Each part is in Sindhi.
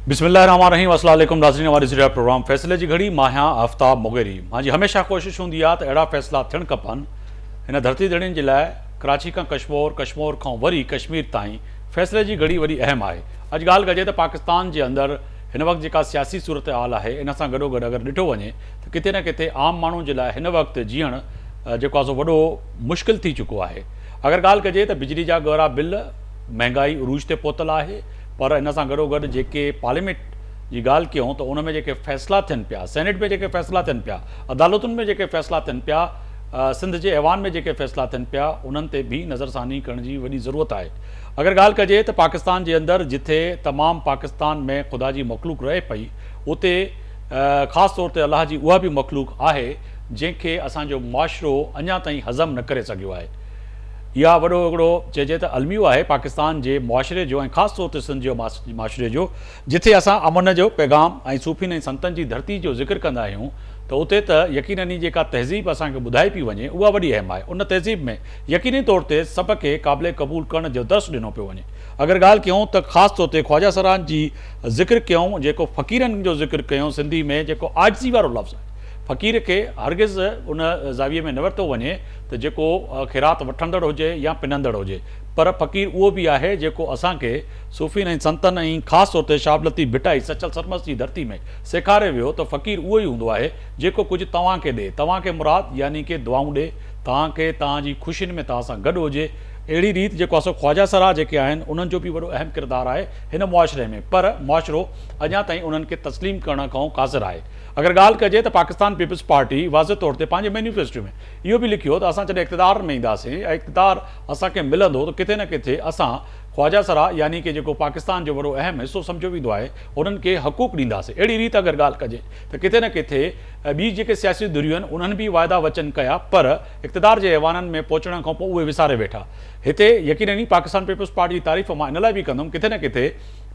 بسم الله الرحمٰن الرحيم السلام عليڪم ناظرين اوهان ڏسي رهيا پروگرام فيصلي جي گهڙي مان آهيان آفتاب مغيري مان جي هميشه ڪوشش هوندي آهي ته اهڙا فيصلا ٿيڻ کپن هن ڌرتي ڌڻين جي لاء ڪراچي کان ڪشمور ڪشمور کان وري ڪشمير تائين فيصلي جي گهڙي وڏي اهم آهي اڄ ڳالهه ڪجي ته پاڪستان جي اندر هن وقت جيڪا سياسي صورتحال آهي ان سان گڏو گڏ اگر ڏٺو وڃي ته ڪٿي نه ڪٿي عام ماڻهو جي لاء هن وقت جيئڻ جيڪو آهي سو وڏو مشڪل ٿي چڪو آهي اگر ڳالهه ڪجي ته بجلي جا ڳرا بل مهنگائي عروج تي پهتل آهي پر ان سان گڏوگڏ جيڪي پارليامينٽ جي ڳالهه ڪيون ته ان ۾ جيڪي فيصلا ٿين پيا، سينيٽ ۾ جيڪي فيصلا ٿين پيا، عدالتن ۾ جيڪي فيصلا ٿين پيا، سنڌ جي ايوان ۾ جيڪي فيصلا ٿين پيا انهن تي به نظرثاني ڪرڻ جي وڏي ضرورت آهي. اگر ڳالهه ڪجي ته پاڪستان جي اندر جٿي تمام پاڪستان ۾ خدا جي مخلوق رهي پئي اتي خاص طور تي الله جي اها به مخلوق آهي جنهن کي اسان جو معاشرو اڃا تائين هضم نه ڪري سگهيو آهي. اها وڏو هڪڙو چئجي ته الميو آهي پاڪستان جي معاشري جو ۽ خاص طور تي سنڌ جي معاشري جو جتي اسان امن جو پيغام ۽ صوفين ۽ سنتن جي ڌرتي جو ذڪر ڪندا آهيون ته اتي ته يقينن جيڪا تهذيب اسان کي ٻڌائي پئي وڃي اها وڏي اهم آهي ان تهذيب ۾ يقيني طور تي سڀ کي قابل قبول ڪرڻ جو درس ڏنو پيو وڃي اگر ڳالهه ڪيون ته خاص طور تي خواجه سران جي ذڪر ڪيون جيڪو فقيرن جو ذڪر ڪيون سنڌي ۾ جيڪو عاجزي وارو لفظ آهي فقير کي هرگز ان زاويي ۾ نه ورتو وڃي ته جيڪو خيرات وٺندڙ هجي يا پنندڙ هجي پر فقير اهو به آهي جيڪو اسان کي صوفين ۽ سنتن ۽ خاص طور تي شاهه عبداللطيف ڀٽائي سچل سرمست جي ڌرتي ۾ سيکاري ويو ته فقير اهو ئي هوندو آهي جيڪو ڪجهه توهان کي ڏي توهان کي مراد يعني ڪي دعائون ڏي توهان کي توهان جي خوشين ۾ توهان سان گڏ هجي اهڙي ريت جيڪو آهي سو خواجه سرا جيڪي آهن انهن جو به وڏو اهم ڪردار آهي هن معاشري ۾ پر معاشرو اڃا تائين انهن کي تسليم ڪرڻ کان قاصر آهي. اگر ڳالهه ڪجي ته پاڪستان پيپلز پارٽي واضح طور تي پنهنجي مينيفيسٽو ۾ اهو به لکيو ته اسان جڏهن اقتدار ۾ اينداسين ۽ اقتدار اسان کي ملندو ته ڪٿي نه ڪٿي اسان خواجه سرا يعني ڪي جيڪو پاڪستان جو وڏو اهم حصو سمجهيو ويندو آهي انهن کي حقوق ڏينداسين اهڙي ريت اگر ڳالهه ڪجي ته ڪٿي نه ڪٿي ٻي جيڪي سياسي ڌريون آهن انهن به واعدا وچن ڪيا پر اقتدار جي ايوانن ۾ پهچڻ کان پوء اهي وساري ويٺا هتي يقينن پاڪستان پيپلز پارٽي جي تعريف مان ان لاء به ڪندم ڪٿي نه ڪٿي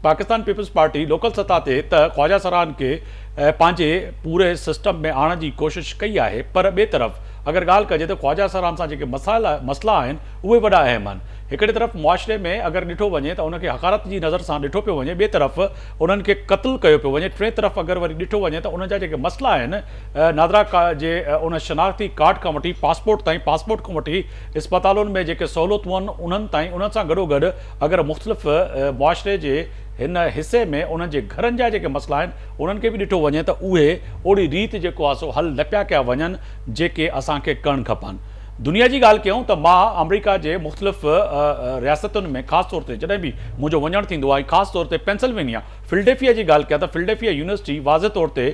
پاڪستان پيپلز پارٽي لوڪل سطح تي ته خواجه سران کي پنهنجي پوري سسٽم ۾ آڻڻ جي ڪوشش ڪئي آهي پر ٻئي طرف اگر ڳالهه ڪجي ته خواجه سران سان جيڪي مسائل مسئلا آهن اهي وڏا اهم آهن هڪڙي طرف معاشري ۾ اگر ڏٺو وڃي ته ان کي حقارت جي نظر سان ڏٺو پيو وڃي ٻئي طرف انهن کي قتل ڪيو پيو وڃي ٽئين طرف اگر وري ڏٺو وڃي ته انهن جا جيڪي مسئلا آهن نادرا جي ان شناختي ڪارڊ کان وٺي پاسپورٽ تائين پاسپورٽ کان وٺي اسپتالن ۾ جيڪي سهولتون آهن انهن تائين انهن سان گڏو گڏ اگر مختلف معاشري جي هن حصي ۾ انهن جي گهرن جا جيڪي مسئلا آهن انهن کي به ڏٺو وڃي ته اهي اوڙي ريت جيڪو آهي سو حل نه پيا ڪيا وڃن جيڪي اسان کي ڪرڻ کپن. دنيا جي ڳالهه ڪيون ته مان آمريڪا جي مختلف رياستن ۾ خاص طور تي جڏهن به منهنجو وڃڻ ٿيندو آهي خاص طور تي پينسلوينيا فلڊيفيا جي ڳالهه ڪيان ته فلڊيفيا يونيورسٽي واضح طور تي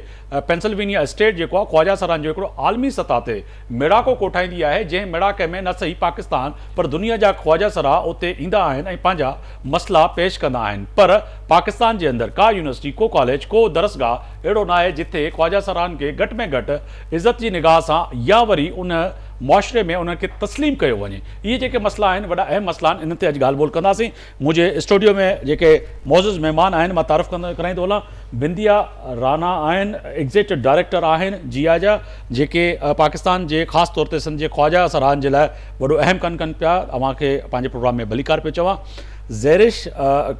پينسلوينيا اسٽيٽ جيڪو آهي خواجه سران جو هڪڙو عالمي سطح تي ميڙاڪو ڪوٺائيندي آهي، جنهن ميڙاڪي ۾ نه صحيح پاڪستان پر دنيا جا خواجه سرا اتي ايندا آهن ۽ پنهنجا مسئلا پيش ڪندا آهن پر پاڪستان جي اندر ڪا يونيورسٽي، ڪو ڪاليج، ڪو درسگاهه اهڙو ناهي جتي خواجه سرائن کي گهٽ ۾ گهٽ عزت جي نگاهه سان يا وري ان معاشري ۾ انهن کي تسليم ڪيو وڃي. اهي جيڪي مسئلا آهن وڏا اهم مسئلا آهن انهن تي اڄ ڳالهه ٻولهه ڪنداسين. منهنجي اسٽوڊيو ۾ جيڪي معزز مهمان آهن مان تعارف ڪرائيندو هلان بنديا رانا آهن ايگزيڪٽو ڊائريڪٽر آهن جيا جا جيڪي پاڪستان جي خاص طور تي سنڌ جي خواجه سران جي لاء وڏو اهم ڪم ڪن پيا اوهان کي پنهنجي پروگرام ۾ ڀليڪار پيو چوان زيرش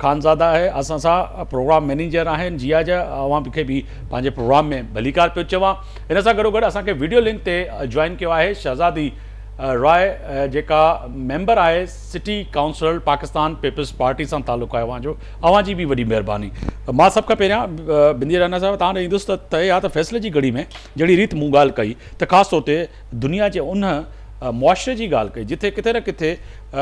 خانزاده آهي اسان سان پروگرام مئنيجر آهن جيا جا اوهان کي به پنهنجي پروگرام ۾ ڀليڪار پيو چوان ان سان گڏو گڏ اسان کي ويڊيو لنڪ تي جوائن ڪيو آهي شهزادي راء جيڪا ميمبر آهي city council Pakistan peoples party سان تعلق آهي اوهان جو اوهان جي به وڏي مهرباني مان سڀ کان پهريان بندي رانا صاحب توهان ڏي ايندس ته طئي آهي ته فيصلي جي گهڙي ۾ جهڙي ريت مون ڳالهه ڪئي ته خاص طور تي دنيا جي ان معاشري جي ڳالهه ڪئي جتي ڪٿي نه ڪٿي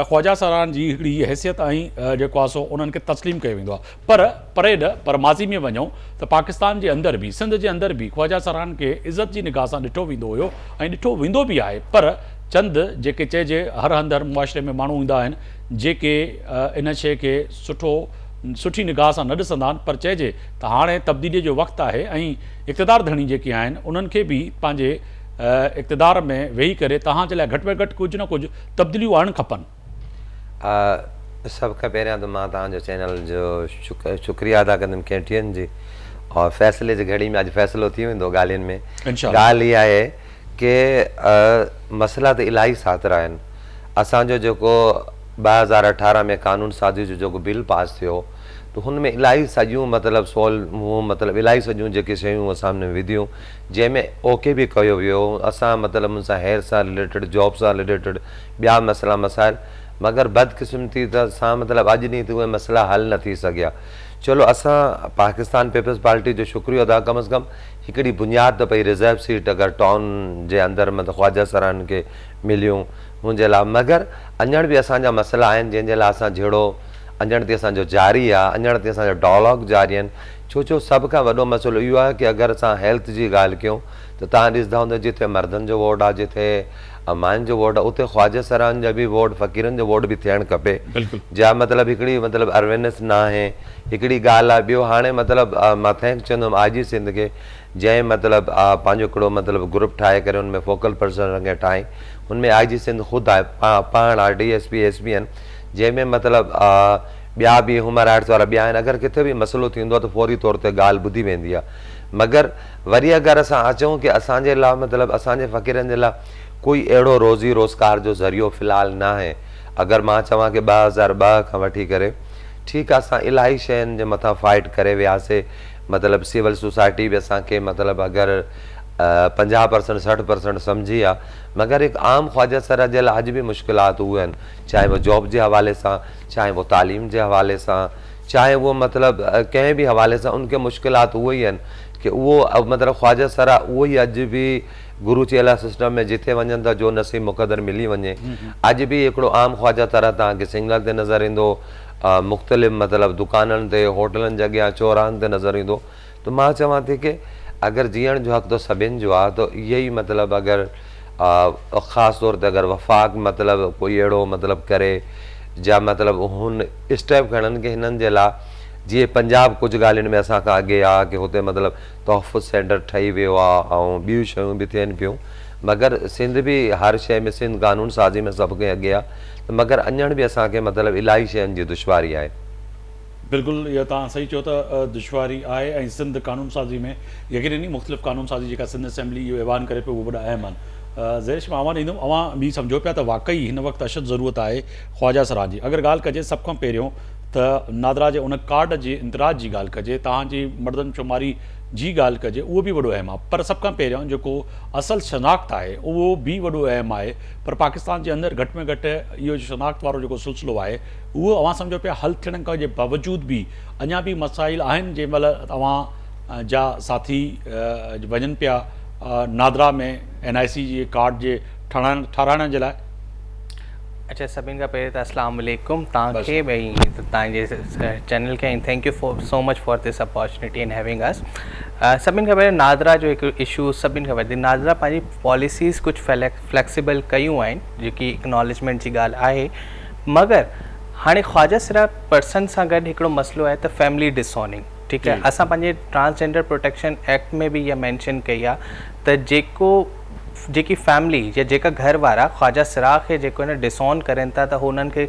خواجه سران جي هڪڙي حيثيت ۽ جيڪو آهي سو انهن کي تسليم ڪيو ويندو آهي پر پري نه پر ماضي ۾ وڃون ته پاڪستان جي اندر به سنڌ جي اندر به خواجه سران کي عزت جي نگاهه سان ڏٺو ويندو هيو ۽ ڏٺو ويندو به آهي پر چند جيڪي چئجي هر هنڌ هر معاشري ۾ ماڻهو ايندا آهن جيڪي ان شيء کي سٺو سٺي نگاهه سان نه ڏسندا آهن پر چئجي ته هاڻي تبديلي جو وقت آهي ۽ اقتدار ڌڻي جيڪي آهن انهن کي به پنهنجي اقتدار ۾ ويهي ڪري توهان جي لاء گهٽ ۾ گهٽ ڪجهه نه ڪجهه تبديليون آڻڻ کپن. سڀ کان پهريان ته مان توهان جو چينل جو شڪريه ادا ڪندم ڪي ٽي اين جي اور فيصلي جي گهڙي ۾ اڄ فيصلو ٿي ويندو ڳالهين ۾ ڳالهه اها آهي ڪي مسئلا ته الاهي ساترا آهن اسان جو جيڪو 2018 ۾ قانون سازي جو جيڪو بل پاس ٿيو ته هن ۾ الاهي سڄيون مطلب سول مطلب الاهي سڄيون جيڪي شيون اسان ۾ وڌيون جنهن ۾ اوڪي به ڪيو ويو. اسان مطلب ان سان هيئر سان رليٽيڊ، جاب سان رليٽيڊ ٻيا مسئلا مسائل، مگر بدقسمتي ته اسان مطلب اڄ ڏينهن تائين اهي مسئلا حل نه ٿي سگهيا. چلو اسان پاڪستان پيپلز پارٽي جو شڪريو ادا ڪم از ڪم هڪڙي بنياد ته پئي ريزرو سيٽ اگر ٽائون جي اندر مطلب خواجه سرائن کي مليون هن جي لاء، مگر اڃڻ به اسان جا مسئلا آهن جنهن جي لاء اسان جهيڙو اڃڻ تي اسان جو جاري آهي، اڃڻ تي اسان جا ڊائلاگ جاري آهن. ڇو جو سڀ کان وڏو مسئلو اهو آهي ڪي اگر اسان هيلٿ جي ڳالهه ڪيون ته توهان ڏسندا هوندا جتي مردن جو ووٽ آهي، جتي ماين جو ووٽ آهي، اتي خواجه سرائن جا به ووٽ، فقيرن جو ووٽ به ٿيڻ کپي. جا مطلب هڪڙي مطلب اويرنيس نه آهي هڪڙي ڳالهه آهي. ٻيو هاڻي مطلب مان thank چوندم آء جي سنڌ کي جنهن مطلب پنهنجو هڪڙو مطلب گروپ ٺاهي ڪري ان ۾ فوڪل پرسن کي ٺاهي ان ۾ آء جي سنڌ خود آهي پاڻ آهي، D S P S P آهن، جنهن ۾ مطلب ٻيا به هيومن رائٽس وارا ٻيا آهن. اگر ڪٿي به مسئلو ٿيندو آهي ته فوري طور تي ڳالهه ٻڌي ويندي آهي. مگر وري اگر اسان اچون ڪي اسان جي لاء مطلب اسان جي فقيرن جي لاء ڪوئي اهڙو روزي روزگار جو ذريعو في الحال نه آهي. اگر مان چوان ڪي 2002 کان وٺي ڪري ٺيڪ آهي اسان الاهي شين جي مٿان فائٽ ڪري وياسي، مطلب سول سوسائٽي به اسان کي مطلب اگر 50% 60% سمجهي آ، مگر هڪ عام خواجه سرا جي لاء اڄ به مشڪلات اهي آهن، چاهي اهو جاب جي حوالي سان، چاهي اهو تعليم جي حوالي سان، چاهي اهو مطلب ڪنهن به حوالي سان ان کي مشڪلات اهي ئي آهن ڪي اهو مطلب خواجه سرا اهو ئي اڄ به گرو چيلا سسٽم ۾ جٿي وڃن ٿا جو نصيب مقدر ملي وڃي. اڄ به هڪڙو عام خواجه سرا توهان کي سگنل تي نظر ايندو، مختلف مطلب دڪانن تي، هوٽلن جي اڳيان، چوراهن تي نظر ايندو. ته مان چوان ٿي ڪي اگر جيئڻ جو حق ته سڀن جو آهي ته اهي ئي مطلب اگر خاص طور تي اگر وفاق مطلب ڪوئي اهڙو مطلب ڪري جا مطلب هن اسٽيپ کڻن ڪي هنن جي لاء جيئن پنجاب ڪجهه ڳالهين ۾ اسان کان اڳي آ ڪي هتي مطلب تحفظ سينٽر ٺهي ويو آ ۽ ٻيون شيون به ٿين پيون، مگر سنڌ به هر شيء ۾ سنڌ قانون سازي ۾ سڀ کان اڳي آ ته مگر اڃڻ به اسان کي مطلب الاهي شين جي دشواري آهي. بلڪل اهو توهان صحيح چيو ته دشواري آهي ۽ سنڌ قانون سازي ۾ يقينن ئي مختلف قانون سازي جيڪا سنڌ اسيمبلي اهو ايوان ڪري پيو اهو وڏا اهم آهن. زيرش مان اوهان ڏي ايندم اوهان به سمجهو پيا ته واقعي هن وقت اشد ضرورت آهي خواجه سران جي. اگر ڳالهه ڪجي سڀ کان پهريون ته نادرا جي ان ڪارڊ جي اندراج جي ڳالهه ڪجي، توهان جي مردم شماري جي ڳالهه ڪجي اهو به وڏو اهم آهي پر سڀ کان پهريون جيڪو اصل شناخت آهي اهو به وڏو اهم آهي پر پاڪستان جي اندر گهٽ ۾ گهٽ اهو شناخت وارو جيڪو سلسلو آهي اهو اوهان سمجهو پيا حل ٿيڻ جي باوجود به اڃا به مسائل آهن. جنهن مهل اوهان جا ساٿي وڃن پيا نادرا ۾ اين آء سي جي ڪارڊ جي ٺاراهڻ جي لاء. اڇا سڀني کان پهرين ته اسلام عليڪم توهان کي ۽ توهان جي چينل کي ۽ thank you for so much for this opportunity in having us. سڀني کان پهرين نادرا جو هڪ اشو سڀني کان وڌيڪ نادرا پنهنجي پاليسيز ڪجهه فليڪسيبل ڪيون آهن جيڪي اڪنالجمينٽ جي ڳالهه آهي، مگر هاڻي خواجه سرا پرسن سان گڏ هڪڙو مسئلو آهي ته فيملي ڊسوننگ ٺيڪ آهي اسان پنهنجي ٽرانسجينڊر پروٽيڪشن ايڪٽ ۾ به اها مينشن ڪئي آهي ته جيڪو جيڪي فيملي يا جيڪا گهر وارا خواجه سرا کي جيڪو آهي نه ڊسون ڪرين ٿا ته هنن کي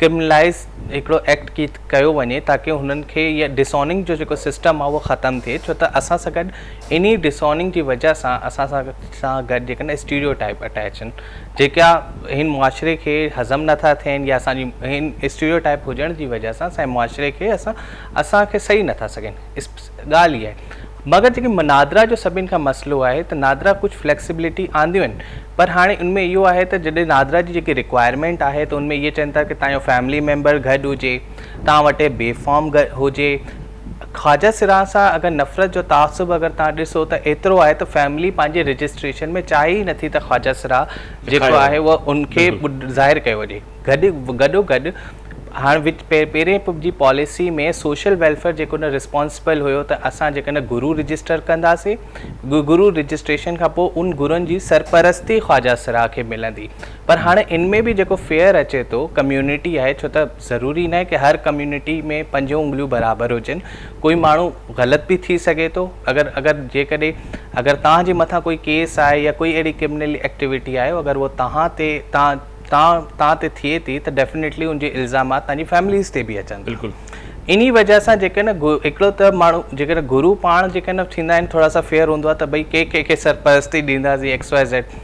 ڪرمنلائز هڪڙو ايڪٽ ڪيو وڃي تاڪه هنن کي اها ڊسوننگ جو جيڪو سسٽم آهي اهو ختم ٿئي ڇو ته اسان سان گڏ انهي ڊسوننگ جي وجه سان اسان سان گڏ جيڪا نه اسٽيريو ٽائپ اٽيچ آهن جيڪا هن معاشري کي هضم نه ٿا ٿين يا اسان جي هن اسٽيريو ٽائپ هجڻ جي وجه سان اسان جي معاشري کي اسان اسان کي صحيح نه ٿا سگهن ڳالهه اها آهي مگر جيڪي نادرا جو سڀني کان مسئلو آهي ته نادرا ڪجهه فليڪسبلٽي آنديون آهن پر هاڻي ان ۾ اهو آهي ته جڏهن نادرا جي جيڪي رڪوائرمينٽ آهي ته ان ۾ اهي چون ٿا ڪي توهان جو فيملي ميمبر گڏ هجي توهان وٽ بي فارم هجي خواجه سرا سان اگر نفرت جو تعصب اگر توهان ڏسو ته ايترو آهي ته فيملي پنهنجي رجسٽريشن ۾ چاهي ئي نٿي ته خواجه سرا جيڪو آهي اهو ان کي ظاهر ڪيو وڃي. گڏ گڏو گڏ هاڻ وچ پهرين جي پاليسي ۾ سوشل ويلفيئر جيڪو نه رسپانسبل هيو ته اسان جيڪو نه گرو رجسٽر ڪنداسي گرو رجسٽريشن کان پوء ان گرن جي سرپرستي خواجه سرا کي ملندي پر هاڻي ان ۾ به جيڪو فيئر اچي ٿو ڪميونٽي آهي ڇو ته ضروري ناهي ڪي هر ڪميونٽي ۾ پنجون انگليون برابر هجن ڪوئي ماڻهو غلط به ٿي سگهي ٿو اگر اگر جيڪڏهن اگر توهان جي مٿان ڪوئي ڪيس آهي يا ڪوئي اهڙي ڪرمنل ايڪٽيوٽي آهي اگر اهو توهان تي توهان توهان توهان تي ٿئي ٿي ته ڊيفنيٽلي ان جي الزامات توهان جي فيمليز تي به اچن ٿا انهي وجه سان جيڪي نه هڪڙو ته ماڻهو جيڪي نه گرو پاڻ جيڪي نه ٿيندا آهن ٿورا سا فيئر هوندو آهي ته ڀئي ڪي ڪي کي سرپرستي ڏينداسين ايڪس واء زيڊ.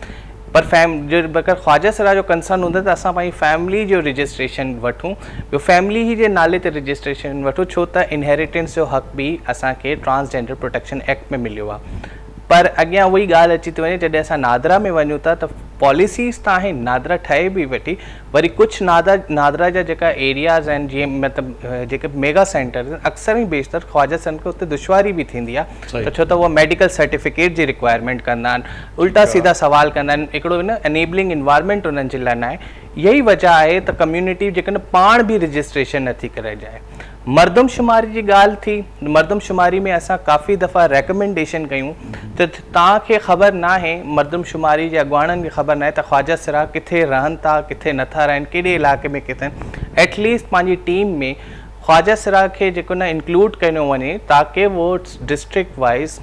پر فيم جو بغير خواجه سرا جو ڪنسرن هوندو ته اسان پنهنجي فيملي جو رجسٽريشن وٺون ٻيو فيملي ئي جي نالي تي رجسٽريشن وٺون ڇو ته انهيريٽنس جو حق به اسان کي ٽرانسجينڊر پروٽيڪشن ايڪٽ ۾ مليو آهي پر اڳيان اها ئي ڳالهه اچي ٿي وڃي جڏهن اسان نادرا ۾ وڃون ٿا ته پاليسيز ته آهن نادرا ٺهي به ويٺي وري ڪجهه نادا نادرا جا جيڪا ايرياز آهن جيئن مطلب جيڪي ميگا سينٽرز آهن اڪثر ۽ بيشتر خواجه سرن کي اتي دشواري به ٿيندي آهي ته ڇو ته اهي ميڊيڪل سرٽيفڪيٽ جي رڪوائرمينٽ ڪندا آهن الٽا سيڌا سوال ڪندا آهن هڪڙو نه انيبلنگ انوائرمينٽ انهن جي لاء ناهي اها ئي وجه آهي ته ڪميونٽي جيڪا نه پاڻ به رجسٽريشن نٿي ڪرائي چاهي مردم شماري جي ڳالهه ٿي، مردم شماري ۾ اسان ڪافي دفعا ريڪمينڊيشن ڪيون ته توهان کي خبر ناهي، مردم شماري جي اڳواڻن کي خبر ناهي ته خواجه سرا ڪٿي رهن ٿا، ڪٿي نٿا رهن، ڪهڙي علائقي ۾ ڪٿي آهن، ايٽ ليسٽ پنهنجي ٽيم ۾ خواجه سرا کي جيڪو نه انڪلوڊ ڪيو وڃي تاڪه اهو ڊسٽرڪٽ وائيز،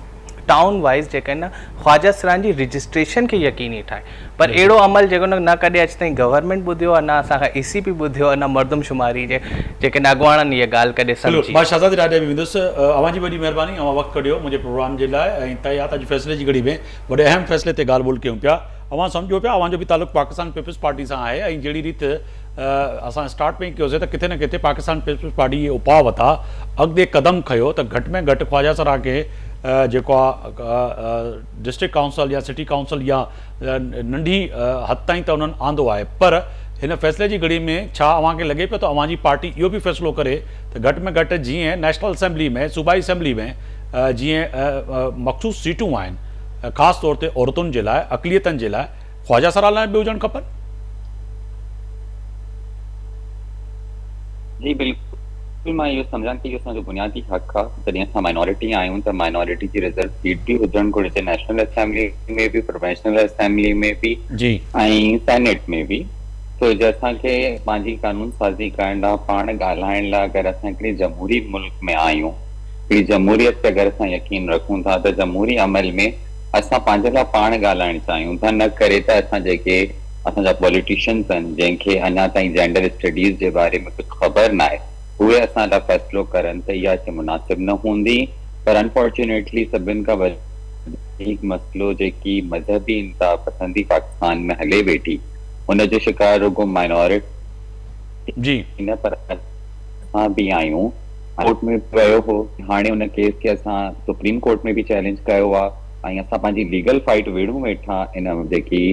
ٽائون وائيز جيڪا آهن نه خواجه سران جي رجسٽريشن کي يقيني ٺاهي پر اهڙو عمل جيڪو نه نه ڪڏهن اڄ تائين گورنمينٽ ٻڌيو آهي نه اسان کان اي سي پي ٻڌيو آهي نه مردم شماري جي جيڪي آهن اڳواڻن اها ڳالهه ڪڏهن بلڪل سمجهي مان شهزادي راء ڏي به ويندس اوهان جي وڏي مهرباني اوهان وقت ڪڍيو منهنجي پروگرام جي لاء ۽ طئي آهي ته اڄ فيصلي جي گهڙي ۾ وڏي اهم فيصلي تي ڳالهه ٻولهه ڪيون پيا اوهان سمجهو پيا اوهان جو به تعلق پاڪستان پيپلز پارٽي سان آهي ۽ جهڙي ريت اسان اسٽارٽ ۾ ئي ڪيوسي ته ڪٿي نه ڪٿي پاڪستان پيپلز پارٽي اهي اپاء ورتا اڳتي قدم کنيو ته گهٽ ۾ گهٽ خواجه سرا کي جيڪو آ ڊسٽرڪٽ ڪائونسل يا سٽي ڪائونسل يا ننڍي حد تائين ته انهن آندو آهي پر هن فيصلي جي گهڙي ۾ ڇا اوهان کي لڳي پيو ته اوهان جي پارٽي اهو به فيصلو ڪري ته گهٽ ۾ گهٽ جيئن نيشنل اسيمبلي ۾ صوبائي اسيمبلي ۾ جيئن مخصوص سيٽون آهن خاص طور تي عورتن جي لاء اقليتن جي لاء خواجه سرا لاء به هجڻ کپن. جي بلڪل مان اهو سمجهان ٿي اهو اسان جو بنيادي حق آ جڏهن اسان مائنارٽي آهيون ته مائنارٽي جي ريزرو سيٽ به هجڻ گهرجي نيشنل اسيمبلي ۾ به پروونشنل اسيمبلي ۾ به جي. ۽ سينيٽ ۾ به سو جي اسان کي پنهنجي قانون سازي ڪرڻ لاء پاڻ ڳالهائڻ لاء اگر اسان هڪڙي جمهوري ملڪ ۾ آهيون هڪڙي جمهوريت تي اگر اسان يقين رکون ٿا ته جمهوري عمل ۾ اسان پنهنجي لاء پاڻ ڳالهائڻ چاهيون ٿا نه ڪري ته اسان جيڪي اسان جا پوليٽيشنز آهن جنهن کي اڃا تائين جينڊر اسٽڊيز جي باري ۾ ڪجهه خبر ناهي اهي اسان لاء فيصلو ڪرن ته اها شي مناسب نه هوندي پر انفارچونيٽلي سڀن کان وڌيڪ مسئلو جيڪي مذهبي انتها پسندي پاڪستان ۾ هلي ويٺي ان جو شڪار رڳو مائنارٽي جي. نه پر اسان به آهيون. ڪورٽ ۾ به ويو هو هاڻي ان ڪيس کي اسان سپريم ڪورٽ ۾ به چئلينج ڪيو آ ۽ اسان پنهنجي ليگل فائيٽ وڙهون ويٺا ان جيڪي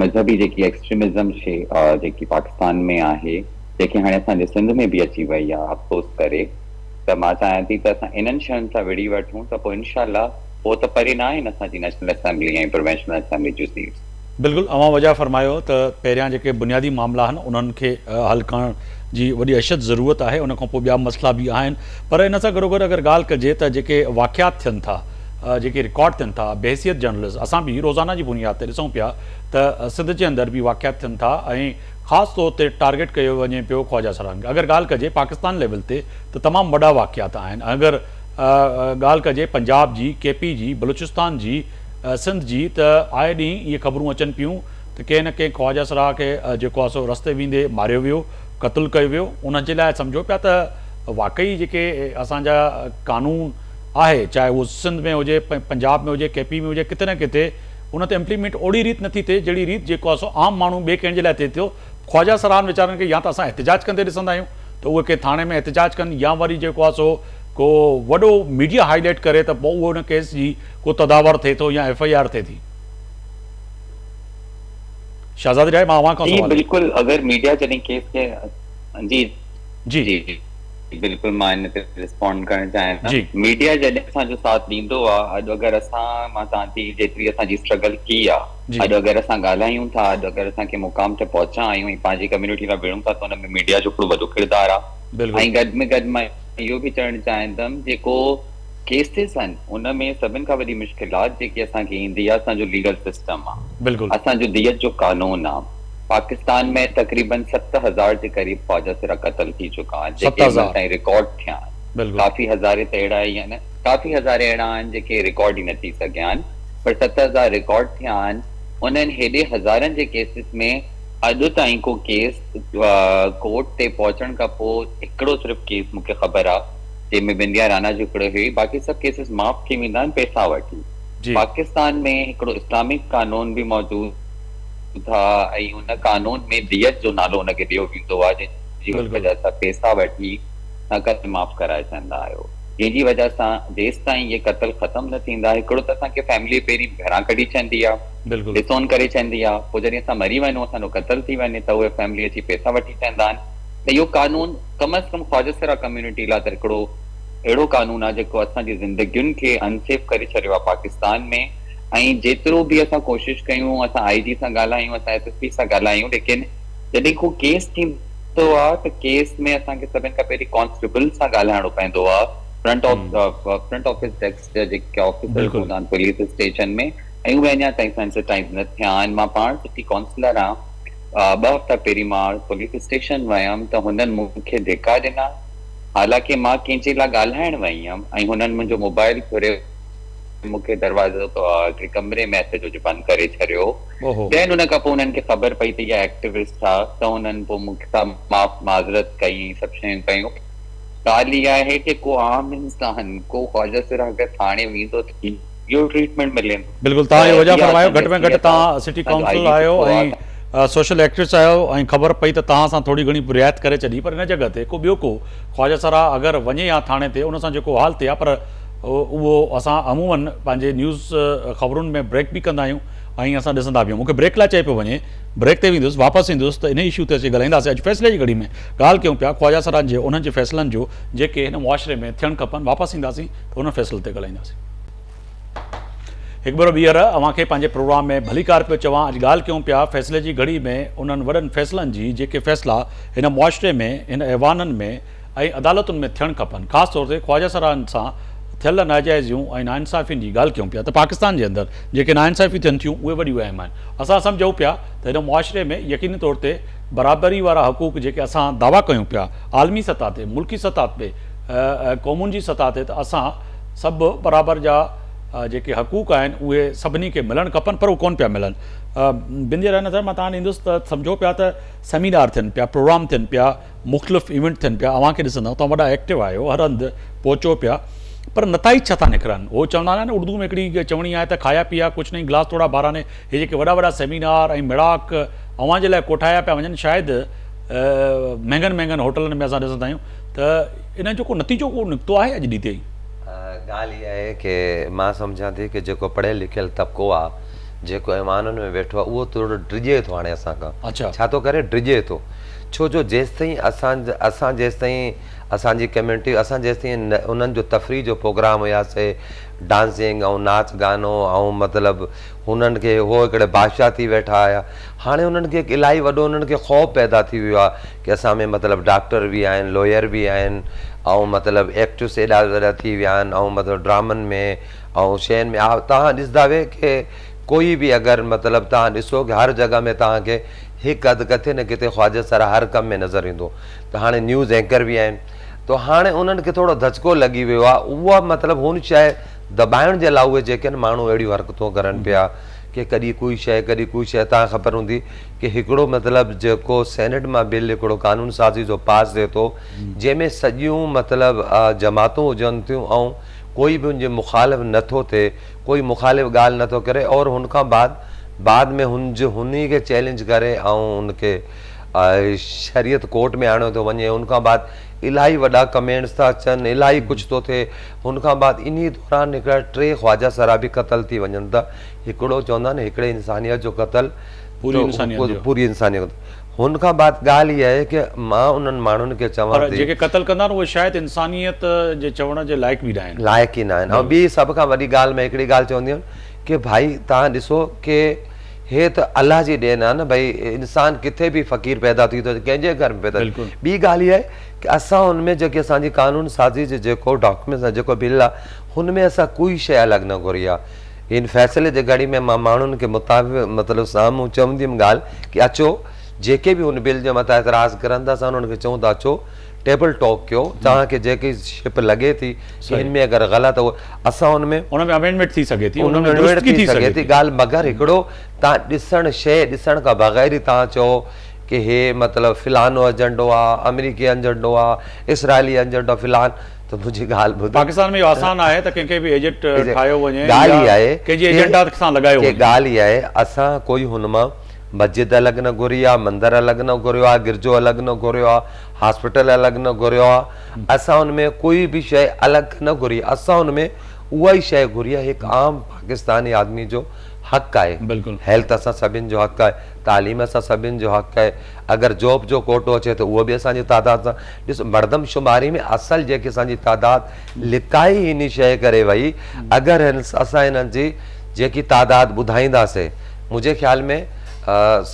مذهبي جيڪي ايڪسٽريمزم شي جيڪي پاڪستان ۾ آهي جيڪي هاڻي اسان جي سنڌ ۾ به اچي وئي آ افسوس ڪري ته مان چاهيان ٿي ته اسان انهن شين سان وڙهي وٺون ته پوء انشاء الله پوء ته پري نه آهن اسان جي نيشنل اسيمبلي ۽ پروونشنل اسيمبلي جون سيٽس. بلڪل اوهان بجا فرمايو ته پهريان جيڪي بنيادي معاملا آهن انهن کي حل ڪرڻ جي وڏي اشد ضرورت آهي ان کان پوء ٻيا مسئلا به آهن پر ان سان گڏوگڏ اگر ڳالهه ڪجي ته جيڪي واقعات ٿين ٿا جيڪي رڪارڊ ٿين ٿا بحيثيت جرنلسٽ اسان به روزانه جي بنياد تي ڏسون پيا ته سنڌ جي اندر به واقعات ٿين ٿا ۽ خاص طور تي ٽارگيٽ ڪيو وڃي پيو خواجه سران کي اگر ڳالهه ڪجي پاڪستان ليول تي ته تمام وڏا واقعات آهن اگر ڳالهه ڪجي پنجاب جي ڪي پي جي بلوچستان جي سنڌ جي ته آئي ڏينهن اهي خبرون اچن پيون ته ڪنهن نه ڪنهن خواجه سرا کي جيڪو آهي سو رستي ويندي ماريو ويو، قتل ڪيو ويو، ان جي لاء سمجهو پيا ته واقعي جيڪي اسان جا قانون آهي چاهي اهو سنڌ ۾ هجي، پنجاب ۾ هجي، ڪي پي ۾ هجي ڪٿي نه ڪٿي ان تي امپليمينٽ اوڙي ريت نٿي ٿئي جهڙي ريت جيڪو آهي سو عام ماڻهو ٻئي ڪنهن جي لاء ٿئي ٿو. خواجه سران ويچارن کي يا ته اسان احتجاج ڪندي ڏسندا آهيون ته اهي ڪنهن ٿاڻي ۾ احتجاج ڪن يا وري جيڪو آهي سو ڪو وڏو ميڊيا هائي لائيٽ ڪري ته پوء اهو ان ڪيس جي ڪو تداور ٿئي ٿو يا ايف I R ٿئي ٿي. شهزادي راء مان اوهان کان جي سوال. بلڪل اگر ميڊيا جڏهن ڪيس کي جي جي. جي بلڪل مان ان تي ريسپونڊ ڪرڻ چاهيان ٿا جي. ميڊيا جڏهن اسان جو ساٿ ڏيندو آ اڄ اگر اسان مان چوان ٿي جيتري اسان جي اسٽرگل ٿي آ جي. اڄ اگر اسان ڳالهايون ٿا اڄ اگر اسان ڪنهن مقام تي پهچا آهيون ۽ پنهنجي ڪميونٽي لاء وڙهون ٿا ته ان ۾ ميڊيا جو هڪڙو وڏو ڪردار آ بلڪل. ۽ گڏ ۾ گڏ مان اهو به چوڻ چاهيندم جيڪو ڪيسز آهن ان ۾ سڀن کان وڏي مشڪلات جيڪي اسان کي ايندي آهي اسان جو ليگل سسٽم آهي بلڪل. اسان جو ديت جو قانون آهي پاڪستان ۾ تقريبن 7000 جي قريب خواجه سرا قتل ٿي چڪا آهن ست جيڪي هن مهل هزار تائين رڪارڊ ٿيا آهن بلڪل. ڪافي هزارين ته اهڙا ئي آهن ڪافي هزارين اهڙا آهن جيڪي رڪارڊ ئي نه ٿي سگهيا آهن پر 7000 رڪارڊ ٿيا آهن انهن هيڏي هزارن جي ڪيسز ۾ اڄ تائين ڪو ڪيس ڪورٽ تي پهچڻ کان پوء هڪڙو صرف ڪيس مون کي خبر آهي جنهن ۾ بنديا رانا جو هڪڙو هئي باقي سڀ ڪيسز معاف ٿي ويندا آهن پئسا وٺي. جي. پاڪستان ۾ هڪڙو اسلامڪ قانون به موجود ٿا ۽ ان قانون ۾ ديت جو نالو ان کي ڏيو ويندو آهي جنهن جي وجه سان پيسا وٺي توهان قتل معاف ڪرائي ڇڏندا آهيو جنهن جي وجه سان جيستائين اهي قتل ختم نه ٿيندا هڪڙو ته اسان کي فيملي پهرين گهران ڪڍي ڇڏندي آهي ڊسون ڪري ڇڏندي آهي پوء جڏهن اسان مري وڃون اسان جو قتل ٿي وڃي ته اهي فيملي اچي پيسا وٺي ڇڏندا آهن ته اهو قانون ڪم از ڪم خواجه سرا ڪميونٽي لاء ته هڪڙو اهڙو قانون آهي جيڪو اسان جي زندگين کي انسيف ڪري ڇڏيو آهي پاڪستان ۾ ۽ جيترو به اسان ڪوشش ڪيون اسان آئي جي سان ڳالهايون اسان ايس ايس پي سان ڳالهايون ليڪن جڏهن ڪو ڪيس ٿيندو آ ته ڪيس ۾ اسان کي سڀن کان پهرين ڪانسٽيبل سان ڳالهائڻو پوندو آ فرنٽ فرنٽ آفيس ڊيسڪ جا جيڪي آفيسرز هوندا آهن پوليس اسٽيشن ۾ ۽ اهي اڃا تائين سينسٽائز نه ٿيا آهن مان پاڻ سٽي ڪائونسلر آهيان ٻه هفتا پهرين مان پوليس اسٽيشن ويم ته هنن مون کي ڌڪا ڏنا حالانڪه مان ڪنهن جي لاء ڳالهائڻ وئي هيم ۽ هنن منهنجو موبائل گهري مون کي دروازو هڪڙي ڪمري ۾ اچ جو بند ڪري ڇڏيو. دين ان کان پوء انهن کي خبر پئي ته اها ايڪٽوسٽ آ ته انهن پوء مون سان معاف معذرت ڪئي ۽ سڀ شيون ڪيون. ڳالهه اها آهي ڪه ڪو عام انسان ڪو خواجه سرا اگر ٿاڻي ويندو ته اهو ٽريٽمينٽ ملندو. بلڪل توهان اهو وجه فرمايو گهٽ ۾ گهٽ توهان سٽي ڪائونسل آهيو ۽ سوشل ايڪٽوسٽ آهيو ۽ خبر پئي ته توهان سان ٿوري گهڻي رعايت ڪري ڇڏي پر ان جڳهه تي ڪو ٻيو ڪو خواجه سرا اگر وڃي ها ٿاڻي تي ان سان جيڪو حال ٿئي ها پر اهو اسان عموماً پنهنجي نيوز خبرن ۾ بريڪ به ڪندا آهيون ۽ اسان ڏسندا به آهيون مون کي بريڪ لاء چئي پيو وڃي بريڪ تي ويندس واپس ايندس ته انهي اشو تي اچي ڳالهائينداسين اڄ فيصلي جي گهڙي ۾ ڳالهه ڪيون پيا خواجه سران جي انهن جي فيصلن جو جيڪي هن معاشري ۾ ٿيڻ کپن واپس اينداسين ته انهن فيصلن تي ڳالهائينداسين. هڪ ڀيرو ٻيهر اوهان کي پنهنجي پروگرام ۾ ڀليڪار پيو چوان اڄ ڳالهه ڪيون پيا فيصلي جي گهڙي ۾ انهن وڏن فيصلن جي جيڪي فيصلا هن معاشري ۾ هن ايوانن ۾ ۽ عدالتن ۾ ٿيڻ کپن خاص طور تي خواجه سرائن سان ٿيل ناجائزيون ۽ ناانصافين جي ڳالهه ڪيون پيا ته پاڪستان جي اندر جيڪي ناانصافيون ٿين ٿيون اهي وڏيون اهم آهن اسان سمجهون پيا ته هن معاشري ۾ يقيني طور تي برابري وارا حقوق جيڪي اسان دعويٰ ڪيون پيا عالمي سطح تي ملڪي سطح تي قومن جي سطح تي ته اسان سڀ برابر جا جيڪي حقوق آهن اهي سڀني کي ملڻ کپن پر اهي ڪونه پيا ملن بندي رهه نظر مان تان ڏيندس ته سمجهو پيا ته سيمينار ٿين پيا پروگرام ٿين پيا مختلف ايونٽ ٿين پيا اوهان کي ڏسندا آهيون توهان وڏا ايڪٽو آهيو هر هنڌ پهچو پيا پر نتائج ڇا ٿا نڪرن هو چوندا آهن نه اردو ۾ هڪڙي چوڻي آهي ته کايا پيا ڪجهه نهين گلاس توڙا بارا ني هي جيڪي وڏا وڏا سيمينار ۽ ميڙاڪ اوهان جي لاء ڪوٺايا پيا وڃن شايد مهنگن مهنگن هوٽلن ۾ اسان ڏسندا آهيون ته انهن جو ڪو نتيجو ڪو نڪتو آهي اڄ ڏينهن تائين؟ ڳالهه اها آهي ڪي مان سمجهان ٿي ڪي جيڪو پڙهيل لکيل طبقو آهي جيڪو ايوانن ۾ ويٺو آهي اهو ٿورو ڊڄي ٿو هاڻي اسان کان ڇا ٿو ڪري ڊڄي ٿو ڇو جو جيستائين اسان اسان جيستائين اسان جي ڪميونٽي اسان جيستائين انهن جو تفريح جو پروگرام هيا سي ڊانسنگ ۽ ناچ گانو ۽ مطلب هنن کي هو هڪڙي بادشاهه ٿي ويٺا هيا هاڻي انهن کي هڪ الاهي وڏو انهن کي خوف پيدا ٿي ويو آهي ڪي اسان ۾ مطلب ڊاڪٽر به آهن لوئر به آهن ۽ مطلب ايڪٽرس ايڏا وڏا ٿي ويا آهن ۽ مطلب ڊرامن ۾ ۽ شين ۾ توهان ڏسندا وي ڪي ڪوئي به اگر مطلب توهان ڏسو ڪي هر جڳهه ۾ توهان کي هڪ اڌ ڪٿي نه ڪٿي خواجه سرا هر ڪم ۾ نظر ايندو ته هاڻي نيوز اينڪر به آهن ته هاڻي انهن کي ٿورو ڌچڪو لڳي ويو آهي اها مطلب هن شيء دٻائڻ جي لاء اهي جيڪي آهن ماڻهو اهڙيون حرڪتون ڪرن پيا ڪي ڪڏهن ڪوئي شيء ڪڏهن ڪوئي شيء تان خبر هوندي ڪي هڪڙو مطلب جيڪو سينيٽ مان بل هڪڙو قانون سازي جو پاس ٿئي ٿو جنهن ۾ سڄيون مطلب جماعتون هجن ٿيون ۽ ڪوئي به ان جي مخالف نٿو ٿئي ڪوئي مخالف ڳالهه نٿو ڪري اور هن کان بعد بعد ۾ هن جو هن ئي کي چئلينج ڪري ۽ ان کي شريعت ڪورٽ ۾ آڻيو ٿو وڃي ان کان بعد الاهي وڏا ڪمينٽس ٿا اچن الاهي ڪجهه ٿو ٿئي هن کان بعد انهي دوران هڪڙا ٽي خواجه سرا به قتل ٿي وڃن ٿا هڪڙو چوندا آهن هڪڙي انسانيت جو قتل پوري انسانيت جو پوري انسانيت هن کان بعد ڳالهه اها آهي ڪه مان انهن ماڻهن کي چوان پر جيڪي قتل ڪندا آهن اهي شايد انسانيت جي چوڻ جي لائق به ناهن. لائق ئي ناهن ۽ ٻي سڀ کان وڏي ڳالهه مان هڪڙي ڳالهه چوندي هيم ڪه ڀائي توهان ڏسو ڪه هي ته الله جي ڏين آهي نه ڀائي انسان ڪٿي به فقير پيدا ٿي ٿو اچي ڪنهن جي گهر ۾ پيدا ٿي ٻي ڳالهه اها آهي ڪه اسان هن ۾ جيڪي اسان جي قانون سازي جي جيڪو ڊاڪيومينٽس آهي جيڪو بل آهي هن ۾ اسان ڪوئي شيء الڳ نه گهري آهي هن فيصلي جي گهڙي ۾ مان ماڻهن کي مطابق مطلب سامهون چونديم ڳالهه ڪي اچو جيڪي به هن بل جي مٿان اعتراض ڪرن ٿا اسان انهن کي چئون ٿا اچو ٽيبل ٽاڪ ڪيو توهان کي جيڪي شپ لڳي ٿي ڪي هن ۾ اگر غلط اهو اسان ان ۾ ان ۾ امينڊمينٽ ٿي سگهي ٿي ان ۾ درستگي ٿي سگهي ٿي ڳالهه مگر هڪڙو توهان ڏسڻ شيء ڏسڻ کان بغير ئي توهان چئو ڪي هي مطلب فلانو ايجنڊو آ آمريڪي ايجنڊو آ اسرائيلي ايجنڊو فلان ته منهنجي ڳالهه ٻڌ. پاڪستان ۾ اهو آسان آهي ته ڪنهن کي به ايجنٽ ٺاهيو وڃي يا ڪنهن جي ايجنڊا سان لڳايو وڃي. ڳالهه اها آهي اسان ڪوئي هن مان مسجد الڳ نه گهري آ، مندر الڳ نه گهريو آ، گرجو الڳ نه گهريو آ، هاسپيٽل الڳ نه گهريو آ، اسان ان ۾ ڪوئي به شيء الڳ نه گهري، اسان ان ۾ اها ئي شيء گهري آ هڪ عام پاڪستاني آدمي جو حق آهي، هيلٿ اسان سڀن جو حق آهي، تعليم اسان سڀن جو حق آهي، اگر جاب جو ڪوٽو اچي ته اهو به اسان جي تعداد سان ڏس مردم شماري ۾ اصل جيڪي اسان جي تعداد لڪائي هن شيء ڪري وئي اگر اسان هنن جي جيڪي تعداد ٻڌائينداسين منهنجي خيال ۾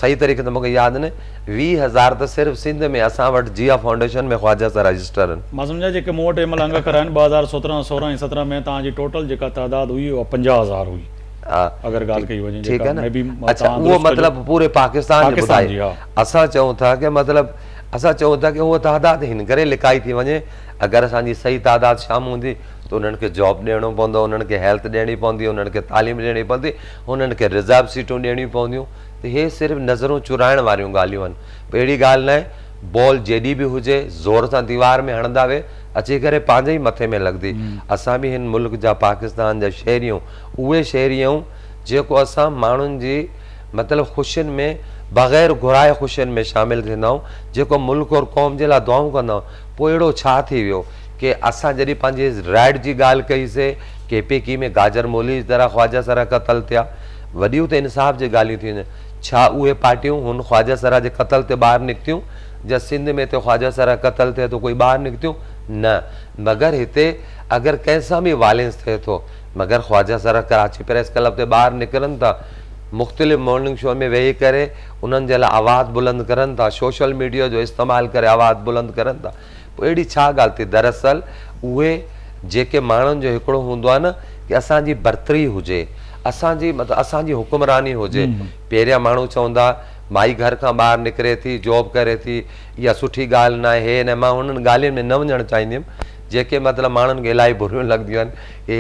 صحيح طريقي سان مونکي ياد نه 20,000 ته صرف سنڌ ۾ اسان وٽ جيا فائونڊيشن ۾ خواجه سرا رجسٽر آهن. مان سمجهان جيڪي مون وٽ هن مهل انگ اکر آهن 2017 16 ۽ 17 ۾ توهان جي ٽوٽل جيڪا تعداد هئي اها 50,000 هئي اگر ڳالهه ڪئي وڃي ٺيڪ آهي نه اڇا اهو مطلب پوري پاڪستان جي ٻڌائي اسان چئون ٿا ڪي مطلب اسان چئون ٿا ڪي اها تعداد هن ڪري لڪائي ٿي وڃي اگر اسان جي صحيح تعداد شام هوندي ته انهن کي جاب ڏيڻو پوندو انهن کي هيلٿ ڏيڻي پوندي انهن کي تعليم ڏيڻي پوندي انهن کي رزرو سيٽون ڏيڻيون پونديون ته هي صرف نظرون چورائڻ واريون ڳالهيون آهن پر اهڙي ڳالهه ناهي بال جيڏي به هجي زور سان ديوار ۾ هڻندا وي اچي ڪري پنهنجي ئي مٿي ۾ لڳندي اسان به هن ملڪ جا پاڪستان جا شهري آهيون اهي شهري آهيون جيڪو اسان ماڻهن جي مطلب خوشين ۾ بغير گهرائي خوشين ۾ شامل ٿيندا آهيون جيڪو ملڪ اور قوم جي لاء دعائون ڪندا آهيون پوء اهڙو ڇا ٿي ويو ڪي اسان جڏهن پنهنجي رائيٽ جي ڳالهه ڪئي سي ڪي پي ڪي ۾ گاجر مولي جي طرح خواجه سرا قتل ٿيا وڏيون ته انصاف جي ڳالهيون ٿيون ڇا اهي پارٽيون هن خواجه سرا جي قتل تي ٻاهر نڪتيون جا سنڌ ۾ هتي خواجه سرا قتل ٿئي ٿو ڪوئي ٻاهر نڪتيون نه مگر هتي اگر ڪنهن سان به وائلنس ٿئي ٿو مگر خواجه سرا ڪراچي پريس ڪلب تي ٻاهر نڪرن ٿا مختلف مارننگ شو ۾ ويهي ڪري انهن جي لاء آواز بلند ڪرن ٿا سوشل ميڊيا جو استعمال ڪري آواز بلند ڪرن ٿا پوء اهڙي ڇا ڳالهه ٿي دراصل اهي جيڪي ماڻهن جو هڪڙو هوندو آهي نه ڪي اسان جي برتري هجي اسان جي مطلب اسان جي حڪمراني هجي پهريان ماڻهو چوندا مائي گهر کان ٻاهر نڪري ٿي جاب ڪري ٿي اها سٺي ڳالهه ناهي هي نه مان انهن ڳالهين ۾ نه وڃڻ چاهينديم جيڪي مطلب ماڻهن کي الاهي بريون لڳنديون آهن هي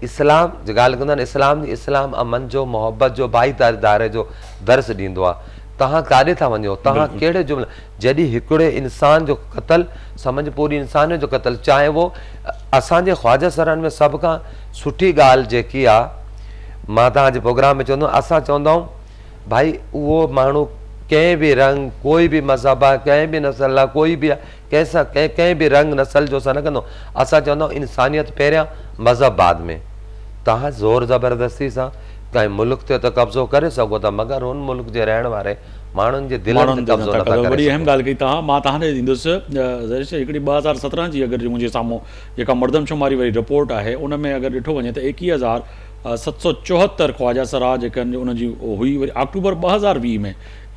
اسلام جي ڳالهه ڪندا آهن اسلام جي اسلام امن جو محبت جو ڀائي داري جو درس ڏيندو آهي توهان ڪاڏي ٿا وڃو توهان ڪهڙي جملي جڏهن هڪڙي انسان جو قتل سمجهه پوري انسانيت جو قتل چاهي اهو اسان جي خواجه سرن ۾ سڀ کان سٺي ڳالهه جيڪي آ مان توهان جي پروگرام ۾ چوندم اسان چوندا آهيون ڀائي اهو ماڻهو ڪنهن به رنگ ڪوئي به مذهب آ ڪنهن به نسل آ ڪوئي به آ ڪنهن سان ڪنهن ڪنهن به رنگ نسل جو اسان نه ڪندو اسان چوندا آهيون انسانيت پهريان مذهب بعد ۾ توهان زور زبردستي سان ڪنهن ملڪ تي ته قبضو ڪري سگهو ٿا مگر ان ملڪ جي رهڻ واري ماڻهن جي دلن تي قبضو نٿا ڪري سگهو. وڏي اهم ڳالهه ڪئي توهان مان توهان ڏي ايندس ظاهر شيء هڪڙي 2017 جي اگر منهنجي سامهون جيڪا مردم شماري واري رپورٽ آهي ان ۾ اگر ڏٺو وڃي ته 21774 خواجه سرا جيڪا انهن جي هئي وري آڪٽوبر 2020 ۾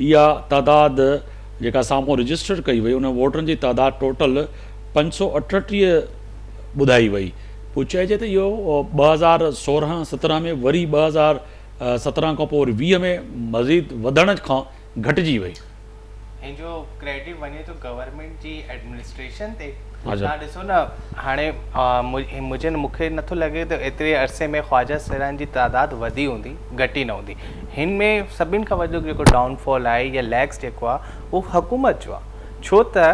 اها تعداد جيڪا سامهون رجسٽر ڪئي وئي ان ووٽرن جي تعداد ٽوٽل 538 ٻڌائي وئي پوء چئجي ته اهو 2016 17 ۾ وري 2017 کان پوء وري 20 ۾ مزيد وڌڻ کان گهٽجي وئي. هن جو ڪريڊٽ وڃي ٿو گورنمينٽ جي ايڊمنسٽريشن تي. توهان ڏسو نه هاڻي منهنجي مون کي نٿو لڳي ته ايتري عرصي ۾ خواجه سرائن جي تعداد وڌي هوندي گهٽي نه هوندي. هن ۾ سڀني کان وڏو جيڪو ڊائون فال آهي يا ليڪس جيڪو آهي اهو حڪومت جو آهي. ڇو ته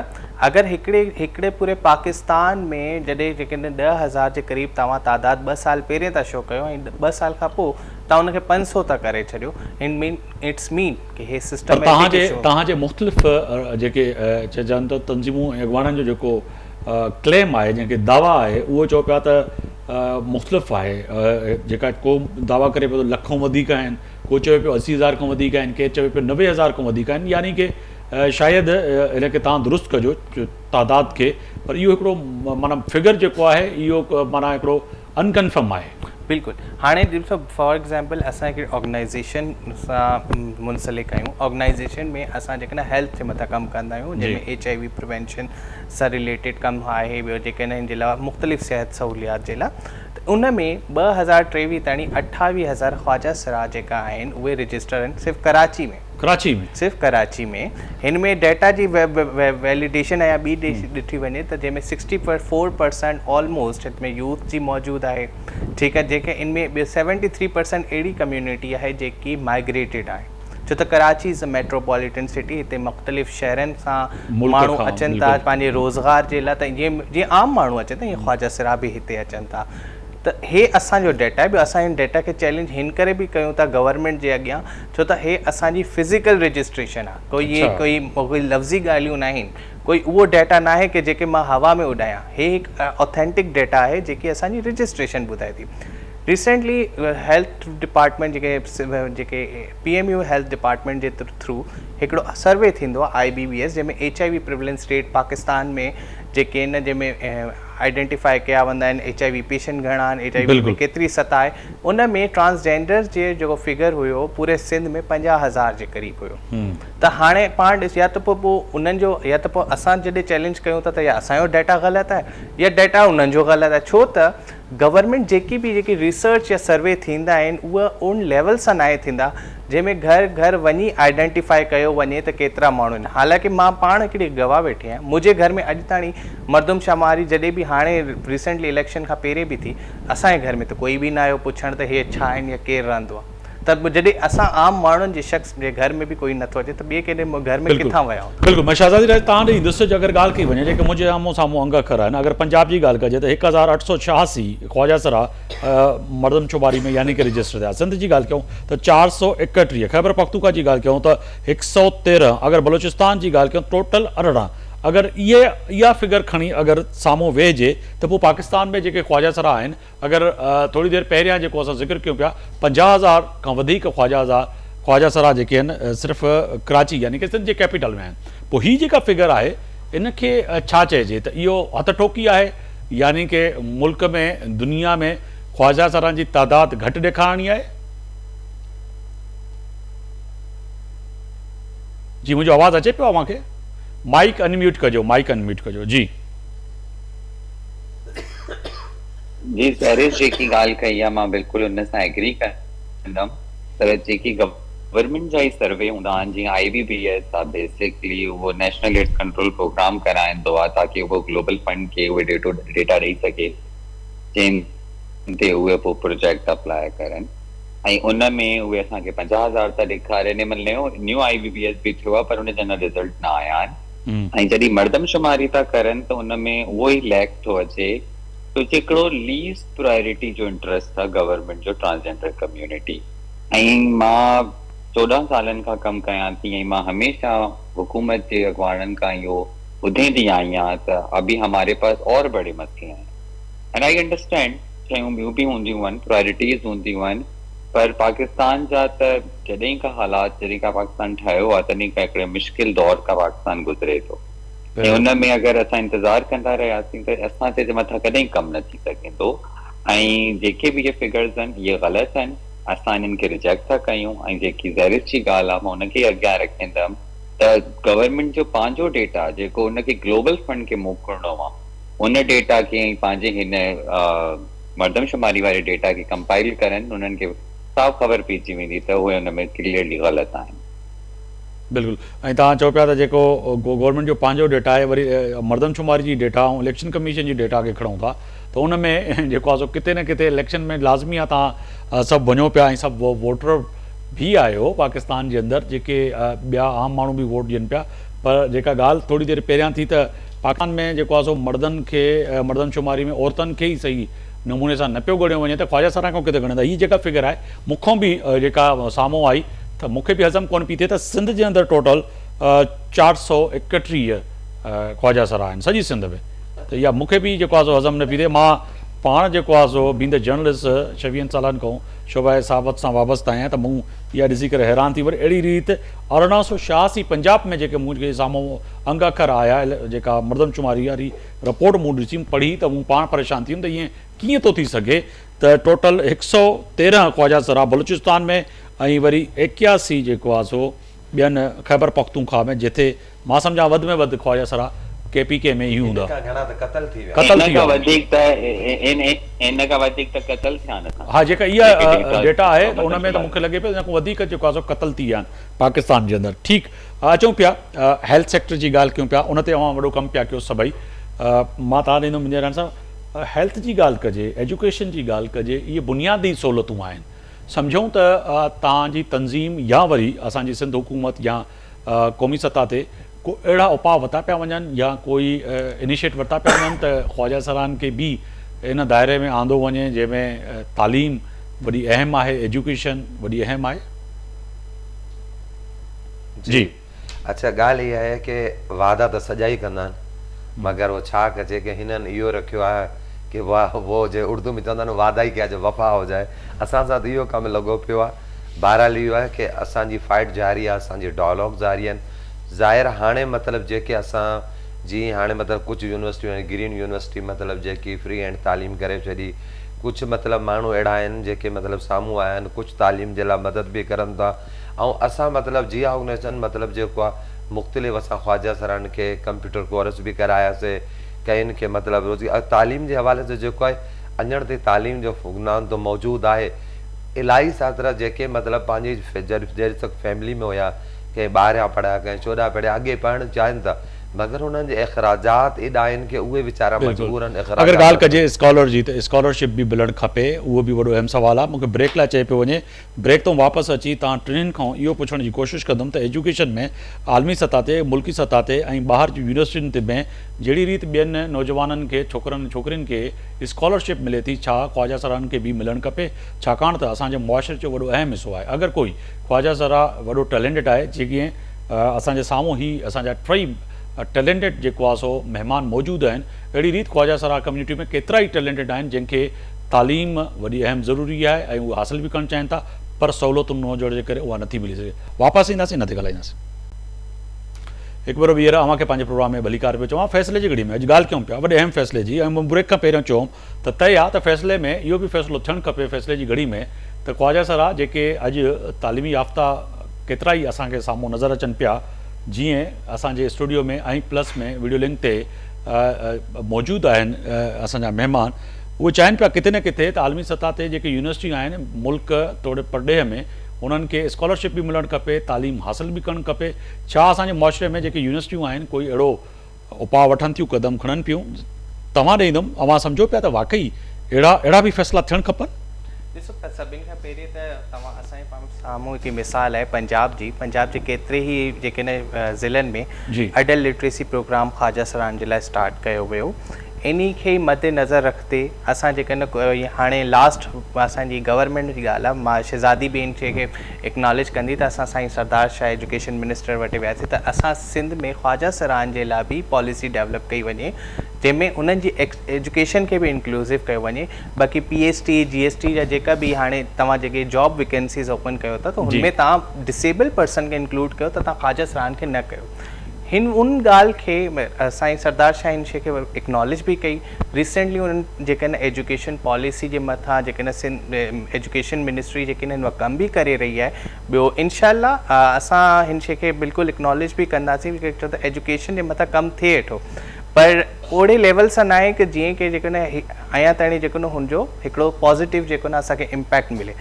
اگر هڪڙي هڪڙي پوري پاڪستان ۾ جڏهن جيڪڏهن 10,000 جي قريب توهان تعداد ٻه سال پهرين ٿا شو ڪيو ۽ ٻه سال کان پوء توهان ان کي 500 ٿا ڪري ڇڏيو ان مين it's مين ڪي هي پر توهان جي توهان جي مختلف جيڪي چئجن ته تنظيمون ۽ اڳواڻن جو جيڪو ڪليم آهي جنهن کي دعويٰ آهي اهو چئو پيا ته مختلف آهي جيڪا ڪو دعويٰ ڪري پيو ته لک کان وڌيڪ آهن ڪو چوي پيو 80,000 کان وڌيڪ آهن ڪير چوي پيو 90,000 کان وڌيڪ آهن يعني ڪي شايد ان کي توهان درست ڪجو تعداد کي پر اهو هڪڙو معنيٰ فگر جيڪو آهي اهو معنيٰ هڪڙو انڪنفرم آهي. بلڪل هاڻي ڏسو فار ايگزامپل اسان هڪڙي آرگنائيزيشن سان منسلڪ آهيون آرگنائيزيشن ۾ اسان جيڪڏهن هيلٿ جي مٿان ڪم ڪندا آهيون جنهن ۾ ايڇ I V prevention سان رليٽيڊ ڪم آهي ٻيو جيڪڏهن هن جي علاوه مختلف صحت سهوليات جي لاء ته ان ۾ 2023 تائين 28,000 خواجه سرا جيڪا آهن اهي رجسٽر آهن صرف ڪراچي ۾ ڪراچي ۾. صرف ڪراچي ۾. هن ۾ ڊيٽا جي ويليڊيشن يا ٻي ڏٺي وڃي ته جنهن ۾ 64% آلموسٽ هن ۾ يوٿ جي موجود آهي ٺيڪ آهي جيڪي ان ۾ ٻيو 73% اهڙي ڪميونٽي آهي جيڪي مائگريٽيڊ آهي ڇو ته ڪراچي از ا ميٽروپوليٽن سٽي هتي مختلف شهرن سان ماڻهو اچن ٿا پنهنجي روزگار جي لاء ته جيئن عام ماڻهو اچن ٿا ائين خواجه سرا به هتي اچن ٿا. त हे असांजो डेटा आहे। ॿियो असां हिन डेटा खे चैलेंज हिन करे बि कयूं था गवर्नमेंट जे अॻियां, छो त हे असांजी फिज़िकल रजिस्ट्रेशन आहे, कोई इहे कोई कोई लफ़्ज़ी ॻाल्हियूं न आहिनि, कोई उहो डेटा न आहे की जेके मां हवा में उॾायां। हे हिकु ऑथेंटिक डेटा आहे जेकी असांजी रजिस्ट्रेशन ॿुधाए थी। रिसेंटली हेल्थ डिपार्टमेंट जेके जेके पीएमयू हेल्थ डिपार्टमेंट जे थ्रू हिकिड़ो सर्वे थींदो आहे IBBS, जंहिंमें HIV prevalence rate Pakistan में जेके आहिनि जंहिंमें आइडेंटिफाई कया वेंदा आहिनि HIV patient घणा आहिनि, HIV में केतिरी सतह आहे, उन में ट्रांसजेंडर जे जेको फिगर हुयो पूरे सिंध में 50,000 जे क़रीब हुयो। त हाणे पाण ॾिस, या त पोइ उन्हनि जो, या त पोइ असां जॾहिं चैलेंज कयूं था त या असांजो डेटा ग़लति आहे या डेटा उन्हनि जो ग़लति आहे। छो त गवर्नमेंट जेकी बि जेकी रिसर्च या सर्वे थींदा आहिनि उहा उन लेवल सां नाहे थींदा जंहिंमें घर घर वञी आइडेंटिफाई कयो वञे त केतिरा माण्हू आहिनि। हालांकि मां पाण हिकिड़ी गवाह वेठी आहियाँ, मुंहिंजे घर में अॼु ताईं मर्दुमशुमारी जॾहिं बि हाणे रिसेंटली इलेक्शन खां पहिरीं बि थी, असांजे घर में त कोई बि न आयो पुछणु त हे छा आहिनि या केरु रहंदो आहे। त जॾहिं असां आम माण्हुनि जे शख़्स जे घर में बि कोई नथो अचे त ॿिए केॾे घर में किथां विया हूंदा। बिल्कुलु, मां शहज़ादी राय तव्हां ॾे ईंदुसि। अगरि ॻाल्हि कई वञे जेके मुंहिंजे आम्हूं साम्हूं अंग अखर आहिनि, अगरि पंजाब जी ॻाल्हि कजे त 1886 ख्वाजा सरा मर्दमशुमारी में यानी कि रजिस्टर थिया। सिंध जी ॻाल्हि कयूं त 431, ख़ैबर पख्तूनख्वा जी ॻाल्हि कयूं त 113, अगरि बलोचिस्तान जी ॻाल्हि कयूं टोटल 18। अगरि इहे इहा फिगर खणी अगरि साम्हूं वेहिजे त पोइ पाकिस्तान में जेके ख्वाजा सरा आहिनि, अगरि थोरी देरि पहिरियां जेको असां ज़िक्र कयूं पिया 50,000 खां वधीक ख्वाजा सरा जेके आहिनि सिर्फ़ु कराची यानी कि सिंध जे कैपिटल में आहिनि। पोइ हीअ जेका फिगर आहे इनखे छा चइजे त इहो हथ ठोकी आहे, यानी कि मुल्क में दुनिया में ख्वाजा सरा जी तादाद घटि ॾेखारणी आहे? जी मुंहिंजो आवाज़ अचे पियो अव्हांखे? माइक अनम्यूट कजो, माइक अनम्यूट कजो। जी जी सर, जेकी ॻाल्हि कई आहे मां बिल्कुलु उन सां एग्री कंदमि। पर जेकी गवर्नमेंट जा ई सर्वे हूंदा आहिनि जीअं IBBS आहे, बेसिकली उहो नेशनल एड्स कंट्रोल प्रोग्राम कराईंदो आहे ताकी उहो ग्लोबल फंड खे उहे डेटा ॾेई सघे जंहिं ते उहे पोइ प्रोजेक्ट अप्लाई करनि। ऐं उन में उहे असांखे 50,000 था ॾेखारनि। हिन महिल नयो न्यू IBBS बि थियो आहे पर उन जा अञा रिज़ल्ट न आया आहिनि। ऐं जॾहिं मर्दमशुमारी था करनि त उन में उहो ई लैक थो अचे त हिकिड़ो लीस्ट प्रायोरिटी जो इंट्रस्ट आहे गवर्नमेंट जो ट्रांसजेंडर कम्यूनिटी। ऐं मां 14 सालनि खां कमु कयां थी ऐं मां हमेशा हुकूमत जे अॻवाननि खां इहो ॿुधींदी आई आहियां त अभी हमारे पास और बड़े मसले आहिनि। एंड I understand शयूं ॿियूं बि हूंदियूं आहिनि, प्रायोरिटीज़ हूंदियूं आहिनि, पर पाकिस्तान जा त जॾहिं खां हालात, जॾहिं खां पाकिस्तान ठाहियो आहे तॾहिं खां हिकिड़े मुश्किल दौर खां पाकिस्तान गुज़रे थो। ऐं उन में अगरि असां इंतज़ारु कंदा रहियासीं त असां ते मथां कॾहिं कमु न थी सघंदो। ऐं जेके बि इहे फिगर्स आहिनि इहे ग़लति आहिनि, असां इन्हनि खे रिजेक्ट था कयूं। ऐं जेकी ज़हरिश जी ॻाल्हि आहे मां उनखे अॻियां रखींदमि त गवर्नमेंट जो पंहिंजो डेटा जेको उनखे ग्लोबल फंड खे मोकिलिणो आहे उन डेटा खे ऐं पंहिंजे हिन मर्दमशुमारी वारे डेटा खे कंपाइल करनि, उन्हनि खे साफ़ ख़बर पइजी वेंदी त उहे हुन में क्लियरली ग़लति आहिनि। बिल्कुलु, ऐं तव्हां चओ पिया त जेको गवर्नमेंट जो पंहिंजो डेटा आहे, वरी मर्दमशुमारी जी डेटा ऐं इलेक्शन कमीशन जी डेटा खे खणूं था त उन में जेको आहे सो किथे न किथे इलेक्शन में लाज़मी आहे तव्हां सभु वञो पिया ऐं सभु वोटर बि आहियो पाकिस्तान जे अंदरि, जेके ॿिया आम माण्हू बि वोट ॾियनि पिया। पर जेका ॻाल्हि थोरी देरि पहिरियां थी त पाकिस्तान में जेको आहे सो मर्दनि खे मर्दमशुमारी में औरतुनि खे ई सही नमूने सां न पियो ॻणियो वञे त ख्वाजा सरा खां किथे ॻणंदा। हीअ जेका फिगर आहे मूंखां बि जेका साम्हूं आई त मूंखे बि हज़म कोन पई थिए त सिंध जे अंदरि टोटल 431 ख्वाजा सरा आहिनि सॼी सिंध में। त इहा मूंखे बि जेको आहे सो हज़म न पई थिए। मां पाण जेको आहे सो बींद जर्नलिस्ट 26 सालनि खां शोबा सहाफ़त सां वाबस्ता आहियां त मूं इहा ॾिसी करे हैरान थी। वरी अहिड़ी रीति 1886 पंजाब में जेके मुंहिंजे साम्हूं अंग अखर आया, जेका मर्दमशुमारी वारी रिपोर्ट मूं ॾिसी पढ़ी त मूं पाण परेशान थी वियुमि त ईअं कीअं थो थी सघे त टोटल 113 ख्वाजा सरा बलूचिस्तान में ऐं वरी 81 जेको आहे सो ॿियनि ख़ैबर पख्तूनख्वा में, जिथे मां सम्झां वधि में वधि ख्वाजा सरा KPK में ई हूंदा। घणा त क़तल थी विया, क़तल थी विया, वधीक त इन खां वधीक त क़तल थिया आहिनि। हा, जेका इहा डेटा आहे त उन में त मूंखे लॻे पियो इन खां वधीक जेको आहे सो क़तल थी विया आहिनि पाकिस्तान जे अंदरि। ठीकु, अचूं पिया हेल्थ सेक्टर जी ॻाल्हि कयूं पिया, उन ते अव्हां वॾो कमु पिया कयो सभई। मां तव्हां ॾींदुमि मुंहिंजे राण साहिबु, हेल्थ जी ॻाल्हि कजे, एजुकेशन जी ॻाल्हि कजे, इहे बुनियादी सहूलियतूं आहिनि। सम्झूं त तव्हांजी तंज़ीम या वरी असांजी सिंध हुकूमत या क़ौमी सतह ते को अहिड़ा उपाउ वरिता पिया वञनि या कोई इनिशिएट वरिता पिया वञनि त ख्वाजा सरान खे बि ان دائري ۾ آندو وڃي جنهن ۾ تعليم وڏي اهم آهي ايجوڪيشن وڏي اهم آهي. جي اڇا ڳالهه اها آهي ڪي وعدا ته سڄا ئي ڪندا آهن مگر اهو ڇا ڪجي ڪي هنن اهو رکيو آهي ڪي وو جي اردو ۾ چوندا آهن وعده ئي ڪيا جو وفا هو جائي اسان سان ته اهو ڪم لڳو پيو آهي بهرحال اهو آهي ڪي اسان جي فائٽ جاري آهي اسان جي ڊائلاگ جاري آهن ظاهر هاڻي مطلب جيڪي اسان جي هاڻي مطلب ڪجهه يونيورسٽيون آهن گرين يونيورسٽي مطلب جيڪي فري هينڊ تعليم ڪري ڇڏي ڪجهه مطلب ماڻهو اهڙا آهن جيڪي مطلب سامهون آيا آهن ڪجهه تعليم جي لاء مدد به ڪرن ٿا ۽ اسان مطلب جي آرگنائيزيشن مطلب جيڪو آهي مختلف اسان خواجه سرائن کي ڪمپيوٽر ڪورس به ڪراياسي ڪئين کي مطلب روزي تعليم جي حوالي سان جيڪو آهي اڃڻ تائين تعليم جو فقدان ته موجود آهي الاهي ساترا جيڪي مطلب پنهنجي جهڙي تڪ فيملي ۾ هيا ڪنهن ٻارهن پڙهيا ڪنهن 14 پڙهيا اڳي پڙهڻ چاهين ٿا مگر انهن جي اخراجات ايڏا آهن ڪي اهي ويچارا بلڪل مجبور آهن اگر اخراجات ڳالهه رکڻ. ڪجي اسڪالر جي ته اسڪالرشپ به ملڻ کپي اهو به وڏو اهم سوال آهي مون کي بريڪ لاء چئي پيو وڃي بريڪ تون واپس اچي توهان ٽنهين کان اهو پڇڻ جي ڪوشش ڪندم ته ايجوڪيشن ۾ عالمي سطح تي ملڪي سطح تي ۽ ٻاهر جي يونيورسٽين تي ۾ جهڙي ريت ٻين نوجوانن کي ڇوڪرن ۽ ڇوڪرين کي اسڪالرشپ ملي ٿي ڇا خواجه سرائن کي به ملڻ کپي ڇاڪاڻ ته اسان جي معاشري جو وڏو اهم حصو آهي اگر ڪوئي خواجه سرا وڏو ٽيلنٽيڊ آهي جيئن اسان جي سامهون هي اسان جا ٽئي ٽيلنٽيڊ جيڪو آهي سو مهمان موجود آهن اهڙي ريت خواجه سرا ڪميونٽي ۾ ڪيترا ئي ٽيلنٽيڊ آهن جن کي تعليم وڏي اهم ضروري آهي ۽ اهي حاصل به ڪرڻ چاهين ٿا پر سهولتن نه هجڻ جي ڪري اها نٿي ملي سگهي واپس اينداسين ان تي ڳالهائينداسين. هڪ ڀيرو ٻيهر اوهان کي پنهنجي پروگرام ۾ ڀليڪار پيو چوان فيصلي جي گهڙي ۾ اڄ ڳالهه ڪيون پيا وڏي اهم فيصلي جي ۽ مون بريڪ کان پهريون چيو ته طئي آ ته فيصلي ۾ اهو به فيصلو ٿيڻ کپي فيصلي جي گهڙي ۾ ته خواجه سرا جيڪي اڄ تعليمي يافته ڪيترائي اسان کي سامهون نظر اچن پيا جيئن اسان جي اسٽوڊيو ۾ ۽ پلس ۾ وڊيو لنڪ تي موجود آهن اسان جا مهمان اهي چاهين پيا ڪٿي نه ڪٿي ته عالمي سطح تي جيڪي يونيورسٽيون آهن ملڪ توڙي پرڏيهه ۾ انهن کي اسڪالرشپ به ملڻ کپي تعليم حاصل به ڪرڻ کپي ڇا اسان جي معاشري ۾ جيڪي يونيورسٽيون آهن ڪوئي اهڙو اپاء وٺن ٿيون قدم کڻن پيون توهان ڏي ايندم اوهان سمجهو پيا ته واقعي اهڙا اهڙا به فيصلا ٿيڻ کپن؟ ڏسو سڀني کان پهرين ته توهان اسان جي پاڻ سامهون هڪ مثال آهي پنجاب جي پنجاب جي ڪيتري ئي جيڪي نه ضلعن ۾ اڊلٽ لٽريسي پروگرام خواجه سرائن جي لاء اسٽارٽ ڪيو ويو انهي کي ئي مد نظر رکندي اسان جيڪي نه هاڻي لاسٽ اسان جي گورنمينٽ جي ڳالهه آهي مان شهزادي به ان شي کي اڪناليج ڪندي ته اسان سائين سردار شاهه ايجوڪيشن منسٽر وٽ وياسين ته اسان سنڌ ۾ خواجه سرائن جي لاء به پاليسي ڊيولپ ڪئي وڃي جنهن ۾ انهن جي ايجوڪيشن کي به انڪلوسو ڪيو وڃي باقي P S T G S T جا جيڪا به هاڻي توهان جيڪي جاب ويڪنسيز اوپن ڪيو ٿا ته هن ۾ توهان ڊسيبل پرسن کي انڪلوڊ ڪيو ته توهان خواجه سرائن کي نه ڪيو هن ان ڳالهه کي سائين سردار شاهه هن شي کي اڪناليج به ڪئي ريسينٽلي انهن جيڪا نه ايجوڪيشن پاليسي جي مٿان جيڪا نه سنڌ ايجوڪيشن منسٽري جيڪي نه هن وقت ڪم به ڪري رهي آهي ٻيو انشاء الله اسان هن شي کي بلڪل اڪناليج به ڪنداسين ڇو ته ايجوڪيشن جي مٿان ڪم ٿئي ٿو پر اوڙي ليول سان ناهي ڪه جيئن ڪه جيڪو نه اڃا تائين جيڪو نه هن جو هڪڙو پازيٽو جيڪو نه اسان کي امپيڪٽ ملي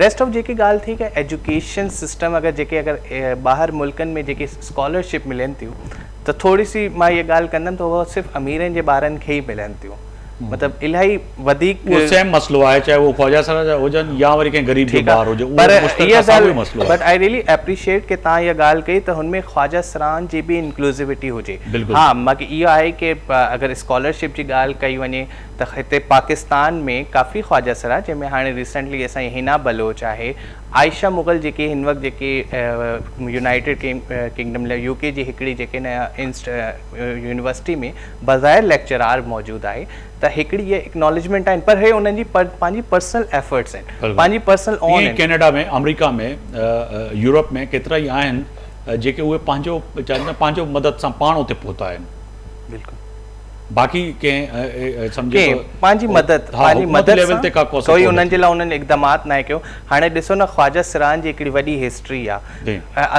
ريسٽ آف جيڪي ڳالهه ٿي ڪه ايجوڪيشن سسٽم اگر جيڪي اگر ٻاهر ملڪن ۾ جيڪي اسڪالرشپ ملن ٿيون ته ٿوري سي مان اها ڳالهه ڪندم ته اهو صرف اميرن جي ٻارن کي ئي ملن ٿيون مطلب الاهي وڌيڪ اهو سيم مسئلو آهي چاهي اهو خواجه سرا جا هجن يا وري ڪنهن غريب جو ٻار هجي اهو مشترڪه ساڳيو ئي مسئلو آهي. بٽ I really appreciate ڪه توهان اها ڳالهه ڪئي ته هن ۾ خواجه سران جي به انڪلوزيوٽي هجي ها باقي اهو آهي ڪه اگر اسڪالرشپ جي ڳالهه ڪئي وڃي ته هتي پاڪستان ۾ ڪافي خواجه سرا جنهن ۾ هاڻي ريسينٽلي اسان جي حنا بلوچ آهي عائشه مغل جيڪي هن وقت جيڪي يونائيٽيڊ ڪنگڊم يو ڪي جي هڪڙي جيڪي نه يونيورسٽي ۾ بظاهر ليڪچرار موجود آهي ته هڪڙي اهي اڪناليجمينٽ آهن پر هي انهن جي پنهنجي پرسنل ايفرٽس آهن پنهنجي پرسنل اون آهن. ڪينيڊا ۾ آمريڪا ۾ يورپ ۾ ڪيترا ئي آهن جيڪي اهي پنهنجو چاهين ته پنهنجو مدد سان پاڻ اتي پهتا آهن. بلڪل. باقي ڪنهن سمجهي ٿو پنهنجي مدد پنهنجي مدد ليول تي ڪا ڪوئي انهن جي لاء انهن اقدامات ناهي ڪيو هاڻي ڏسو نه خواجه سران جي هڪڙي وڏي هسٽري آ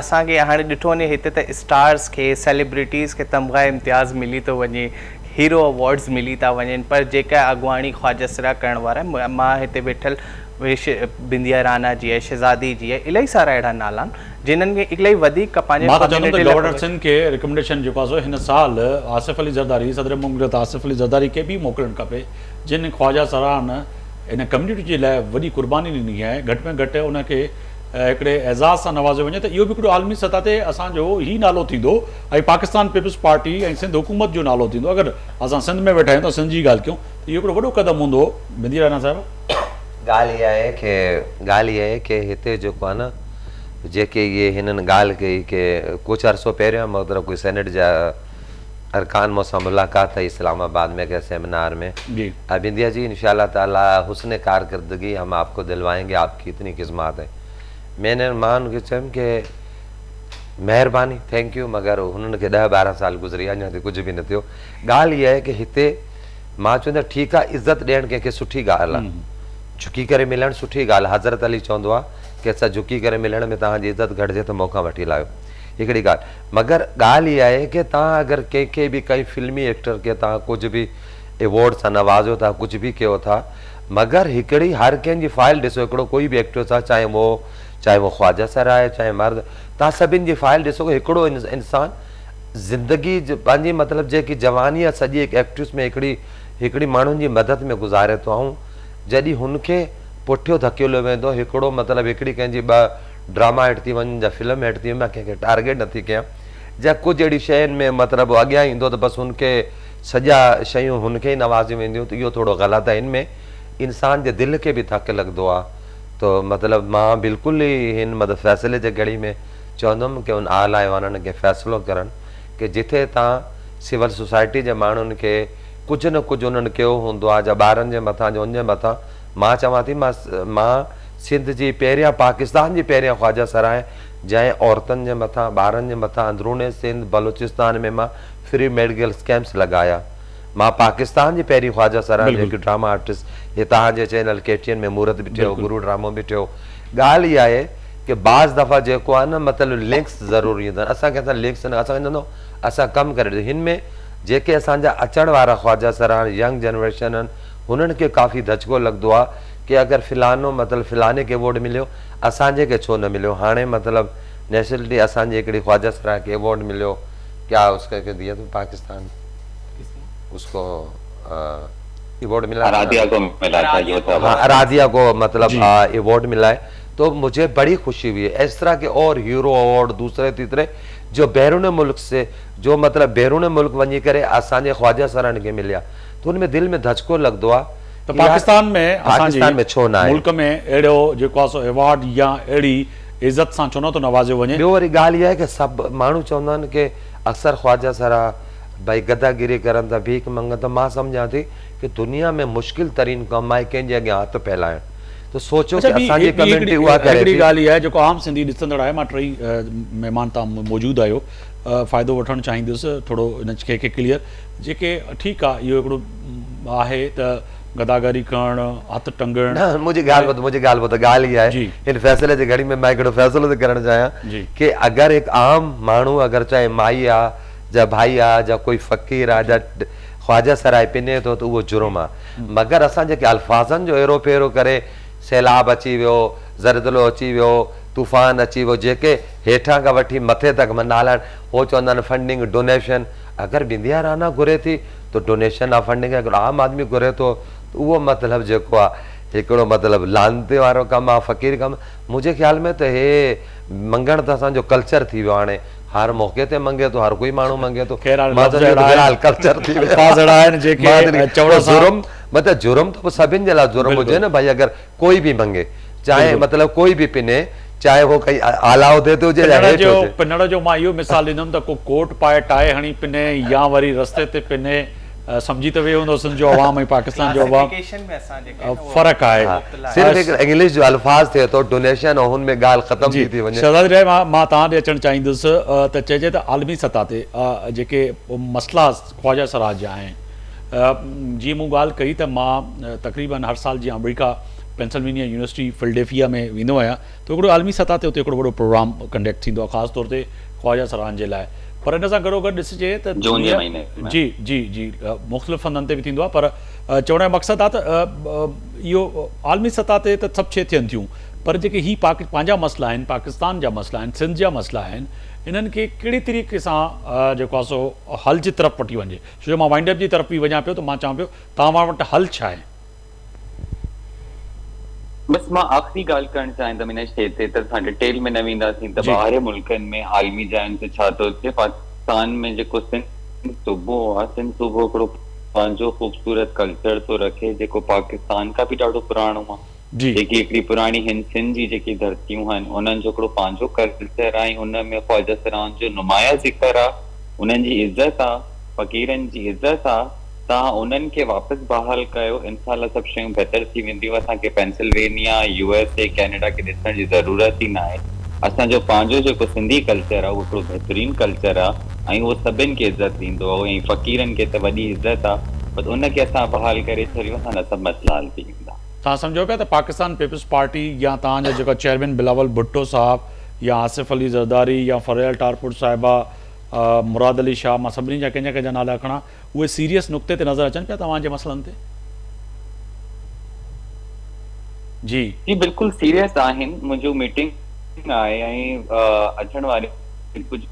اسان کي هاڻي ڏٺو وڃي هتي ته اسٽارز کي سيليبرٽيز کي تمغه امتياز ملي ٿو وڃي هيرو اوارڊز ملي ٿا وڃن پر جيڪا اڳواڻي خواجه سرا ڪرڻ وارا مان هتي ويٺل بنديا رانا جي آهي شهزادي جي آهي الاهي سارا اهڙا نالا آهن جنهن کي الاهي وڌيڪ پنهنجي مان ته چوندم ته گورنر سنڌ کي ريڪمينڊيشن جيڪو آهي سو هن سال آصف علي زرداري صدر مملڪت آصف علي زرداري کي به موڪلڻ کپي جن خواجه سران ان ڪميونٽي جي لاء وڏي قرباني ڏني آهي گهٽ ۾ گهٽ ان کي هڪڙي اعزاز سان نوازيو وڃي ته اهو به هڪڙو عالمي سطح تي اسان جو هي نالو ٿيندو ۽ پاڪستان پيپلز پارٽي ۽ سنڌ حڪومت جو نالو ٿيندو اگر اسان سنڌ ۾ ويٺا آهيون ته سنڌ جي ڳالهه ڪيون ته اهو هڪڙو وڏو قدم هوندو بندي رانا صاحب. ڳالهه اها آهي ڪي ڳالهه اها آهي ڪي هتي جيڪو آهي نه جيڪي اهي هنن ڳالهه ڪئي ڪي ڪجهه عرصو پهريان مطلب ڪوئي سينيٽ جا ارڪان مون سان ملاقات ٿي اسلام آباد ۾ ڪنهن سيمينار ۾ جي. بنديا جي انشاء الله تعالي حسن ڪارڪردگي هم آپ ڪو دلوائين گي آپ ڪي اتني خدمات هي مين ني مان ان کي چيم ڪي مهرباني thank you مگر هنن کي ڏهه 12 سال گذري ويا اڃا تائين ڪجهه به نه ٿيو ڳالهه اها آهي ڪي هتي مان چوندو آهيان ٺيڪ آهي عزت ڏيڻ ڪنهن کي سٺي ڳالهه آهي جهڪي ڪري ملڻ سٺي ڳالهه آهي حضرت علي چوندو آهي ڪنهن سان جهڪي ڪري ملڻ ۾ توهان جي عزت گهٽجي ته مون کان وٺي لاهيو هڪڙي ڳالهه مگر ڳالهه اها آهي ڪي توهان اگر ڪنهن کي به ڪائي فلمي ايڪٽر کي توهان ڪجهه به ايوارڊ سان نوازيو ٿا ڪجهه به ڪيو ٿا مگر هڪڙي هر ڪنهن جي فائل ڏسو هڪڙو ڪوئي به ايڪٽرس آهي چاهي اهو چاهي اهو خواجه سرا آهي چاهي مرد توهان سڀن جي فائل ڏسو هڪڙو انسان زندگي پنهنجي مطلب جيڪي جواني آهي سڄي هڪ ايڪٽرس ۾ هڪڙي هڪڙي ماڻهن جي مدد ۾ گذاري ٿو ۽ جڏهن هن کي پٺيو ڌڪيليو ويندو هڪڙو مطلب هڪڙي ڪنهن جي ٻه ڊراما هٽ ٿي وڃن جا فلم هٽ ٿي وڃي مان ڪنهن کي ٽارگيٽ نٿي ڪيان جا ڪجهه اهڙي شين ۾ مطلب اڳيان ايندو ته بس هن کي سڄا شيون هن کي ئي نوازيون وينديون ته اهو ٿورو غلط آهي هن ۾ انسان جي دل کي به ڌڪ لڳندو آهي ته مطلب مان بلڪل ئي هن مطلب فيصلي جي گهڙي ۾ چوندم ڪي ان اعليٰ ايوانن کي فيصلو ڪرن ڪي جٿي تان سول سوسائٽي جي ماڻهن کي ڪجهه نه ڪجهه انهن ڪيو هوندو آهي جا ٻارن جي مٿان جا ان جي مٿان مان چوان ٿي مان مان سنڌ جي پهريان پاڪستان جي پهريان خواجه سرا آهيان جنهن عورتن جي مٿان ٻارن جي مٿان اندرون سنڌ بلوچستان ۾ مان فري ميڊيڪل ڪيمپس لڳايا مان پاڪستان جي پهرين خواجه سرا آهيان جيڪي ڊراما آرٽسٽ هي توهان جي چينل ڪي ٽي اين ۾ مورت به ٺهيو گرو ڊرامو به ٺهيو ڳالهه اها آهي ڪي بعض دفعا جيڪو آهي نه مطلب لنڪس ضروري هوندا آهن اسان ڪنهن سان لنڪس نه اسان چوندو اسان ڪم ڪري ڏسو هن ۾ جيڪي اسان جا اچڻ وارا خواجه سرا آهن ينگ جنريشن آهن هنن کي ڪافي ڌچڪو لڳندو آهي ڪي اگر فلانو مطلب فلاني کي ايوارڊ مليو اسان جي کي ڇو نه مليو هاڻي مطلب نيشنلٽي اسان جي هڪڙي خواجه سرا کي ايوارڊ مليو ڪيا اس ڪي ديا تو پاڪستان اس ڪو ايوارڊ ملا اراديا کو ملا تھا يوتھ ايوارڊ ها اراديا کو مطلب ايوارڊ ملا هي تو مجهي بڙي خوشي هئي اس طرح ڪي اور هيرو ايوارڊ دوسري تيسري جو بيرون ملڪ سي جو مطلب بيرون ملڪ وڃي ڪري اسان جي خواجه سرن کي مليا ته ان ۾ دل ۾ ڌچڪو لڳندو آ ته پاڪستان ۾ اسان جي ملڪ ۾ اهڙو جيڪو آ سو ايوارڊ يا اهڙي عزت سان ڇو نه ٿو نوازيو وڃي. ٻيو وري ڳالهه اها آهي ڪه سڀ ماڻهو چوندا آهن ڪه اڪثر خواجه سرا ڀائي گداگيري ڪرن ٿا ڀيک منگن ٿا مان سمجهان ٿي ڪه دنيا ۾ مشڪل ترين ڪم آهي ڪنهن جي اڳيان هٿ ڦهلائڻ ته سوچو ڪه اسان جي ڪميونٽي اها ڪري ٿي. هڪڙي ڳالهه اها آهي جيڪو عام سنڌي ڏسندڙ آهي مان ٽئي مهمان توهان موجود آهيو فائدو وٺڻ چاهيندس ٿورو ان شيء کي ڪليئر جيڪي ٺيڪ آ اهو هڪڙو آهي ته گداگري ڪرڻ هٿ ٽنگڻ. نه منهنجي ڳالهه ٻڌ منهنجي ڳالهه ٻڌ ڳالهه اها آهي هن فيصلي جي گهڙي ۾ مان هڪڙو فيصلو ٿو ڪرڻ چاهيان ڪي اگر هڪ عام ماڻهو اگر چاهي مائي آ جا ڀائي آ جا ڪوئي فقير آ جا خواجه سرائي پني ٿو ته اهو جرم آ مگر اسان جيڪي الفاظن جو ايرو ڦيرو ڪري سيلاب اچي ويو زلزلو اچي ويو طوفان اچي ويو جيڪي هيٺان کان وٺي مٿي تڪ نالا آهن هو چوندا آهن فنڊنگ ڊونيشن اگر بنديا رانا گهري ٿي ته ڊونيشن آ فنڊنگ اگر عام آدمي گهري ٿو ته اهو مطلب جيڪو آ هڪڙو مطلب لعنتي وارو ڪم آ فقير ڪم منهنجي خيال ۾ ته هي منگڻ ته اسان جو ڪلچر ٿي ويو هاڻي هر موقعي تي منگي ٿو هر ڪوئي ماڻهو منگي ٿو خير هاڻي مان لفظ سمجهان ٿو اهڙا في آهن الحال ڪلچر ٿي ويو الفاظ اهڙا آهن جيڪي چوڻ سان جرم مطلب جرم ته پوء سڀن جي لاء جرم هجي نه ڀائي اگر ڪوئي به منگي چاهي مطلب ڪوئي به پني چاهي هو ڪائي اعليٰ عهدي تي هجي يا پنڻ هيٺ جو هجي. پنڻ جو مان اهو مثال ڏيندم ته ڪو ڪوٽ پائي ٽائي هڻي پني يا وري رستي تي پني سمجهي ته ويو هوندو سنڌ جو عوام ۽ پاڪستان جو عوام ڪلاسيفڪيشن ۾ اسان جيڪي آهن اهو فرق آهي. ها مبتلا صرف هڪ انگلش جو الفاظ ٿئي ٿو ڊونيشن ۽ هن ۾ ڳالهه ختم جي ٿي ٿي وڃي. شهزادي راء مان مان توهان ڏي اچڻ چاهيندس ته چئجي ته عالمي سطح تي جيڪي مسئلا خواجه سراء جا آهن جيئن مون ڳالهه ڪئي ته مان تقريبن هر سال جيئن آمريڪا پينسلوينيا يونيورسٽي فلڊيفيا ۾ ويندو آهيان ته هڪڙو عالمي سطح تي اتي هڪڙو وڏو پروگرام ڪنڊڪٽ ٿيندو آهي خاص طور تي خواجه سرائن جي لاء پر ان سان گڏوگڏ ڏسجي ته جون جي مهيني ۾ جي جي جي مختلف هنڌن تي به ٿيندو آهي پر چوڻ جو مقصد آهي ته اهو عالمي سطح تي ته سڀ شيء ٿين ٿيون پر جيڪي هي پاڪ پنهنجا مسئلا آهن پاڪستان جا مسئلا آهن سنڌ جا مسئلا آهن انهن کي ڪهڙي طريقي سان جيڪو آهي سو حل جي طرف وٺي وڃجي ڇو جو مان وائنڊ اپ جي طرف به وڃان پيو ته مان چوان پيو توهان وٽ حل ڇا آهي؟ بس مان آخري ڳالهه ڪرڻ چاهيندم ان شيء تي ته اسان ڊيٽيل ۾ نه وينداسين ته ٻاهرين ملڪن ۾ عالمي جاين تي ڇا ٿو ٿئي. پاڪستان ۾ جيڪو سنڌ صوبو آهي، سنڌ صوبو هڪڙو پنهنجو خوبصورت ڪلچر ٿو رکي جيڪو پاڪستان کان به ڏاڍو پراڻو آهي. جيڪي هڪڙي پراڻي هن سنڌ جي جيڪي ڌرتيون آهن انهن جو هڪڙو پنهنجو ڪلچر آهي ۽ ان ۾ خواجه سرائن جو نمايان ذڪر آهي، انهن جي عزت آهي، فقيرن جي عزت آهي. توهان انهن کي واپس بحال ڪيو انشاء الله سڀ شيون بهتر ٿي وينديون اسان کي پينسلوينيا، يو ايس اي، ڪينيڊا کي ڏسڻ جي ضرورت ئي ناهي اسان جو پنهنجو جيڪو سنڌي ڪلچر آهي اهو هڪڙو بهترين ڪلچر آهي ۽ اهو سڀن کي عزت ڏيندو آهي ۽ فقيرن کي ته وڏي عزت آهي بس ان کي اسان بحال ڪري ڇڏيون اسان جا سڀ مسئلا حل ٿي ويندا. توهان سمجهو پيا ته پاڪستان پيپلز پارٽي يا توهان جا جيڪا چيئرمين بلاول ڀٽو صاحب يا آصف علي زرداري يا فريال ٽالپر صاحبه مراد علي شاهه مان سڀني جا ڪنهن جا ڪنهن جا نالا کڻان اهي سيريس نقطي تي نظر اچن پيا توهان جي مسئلن تي؟ جي. جي بلڪل سيريس آهن منهنجو ميٽنگ آهي ۽ اچڻ واري ڪجهه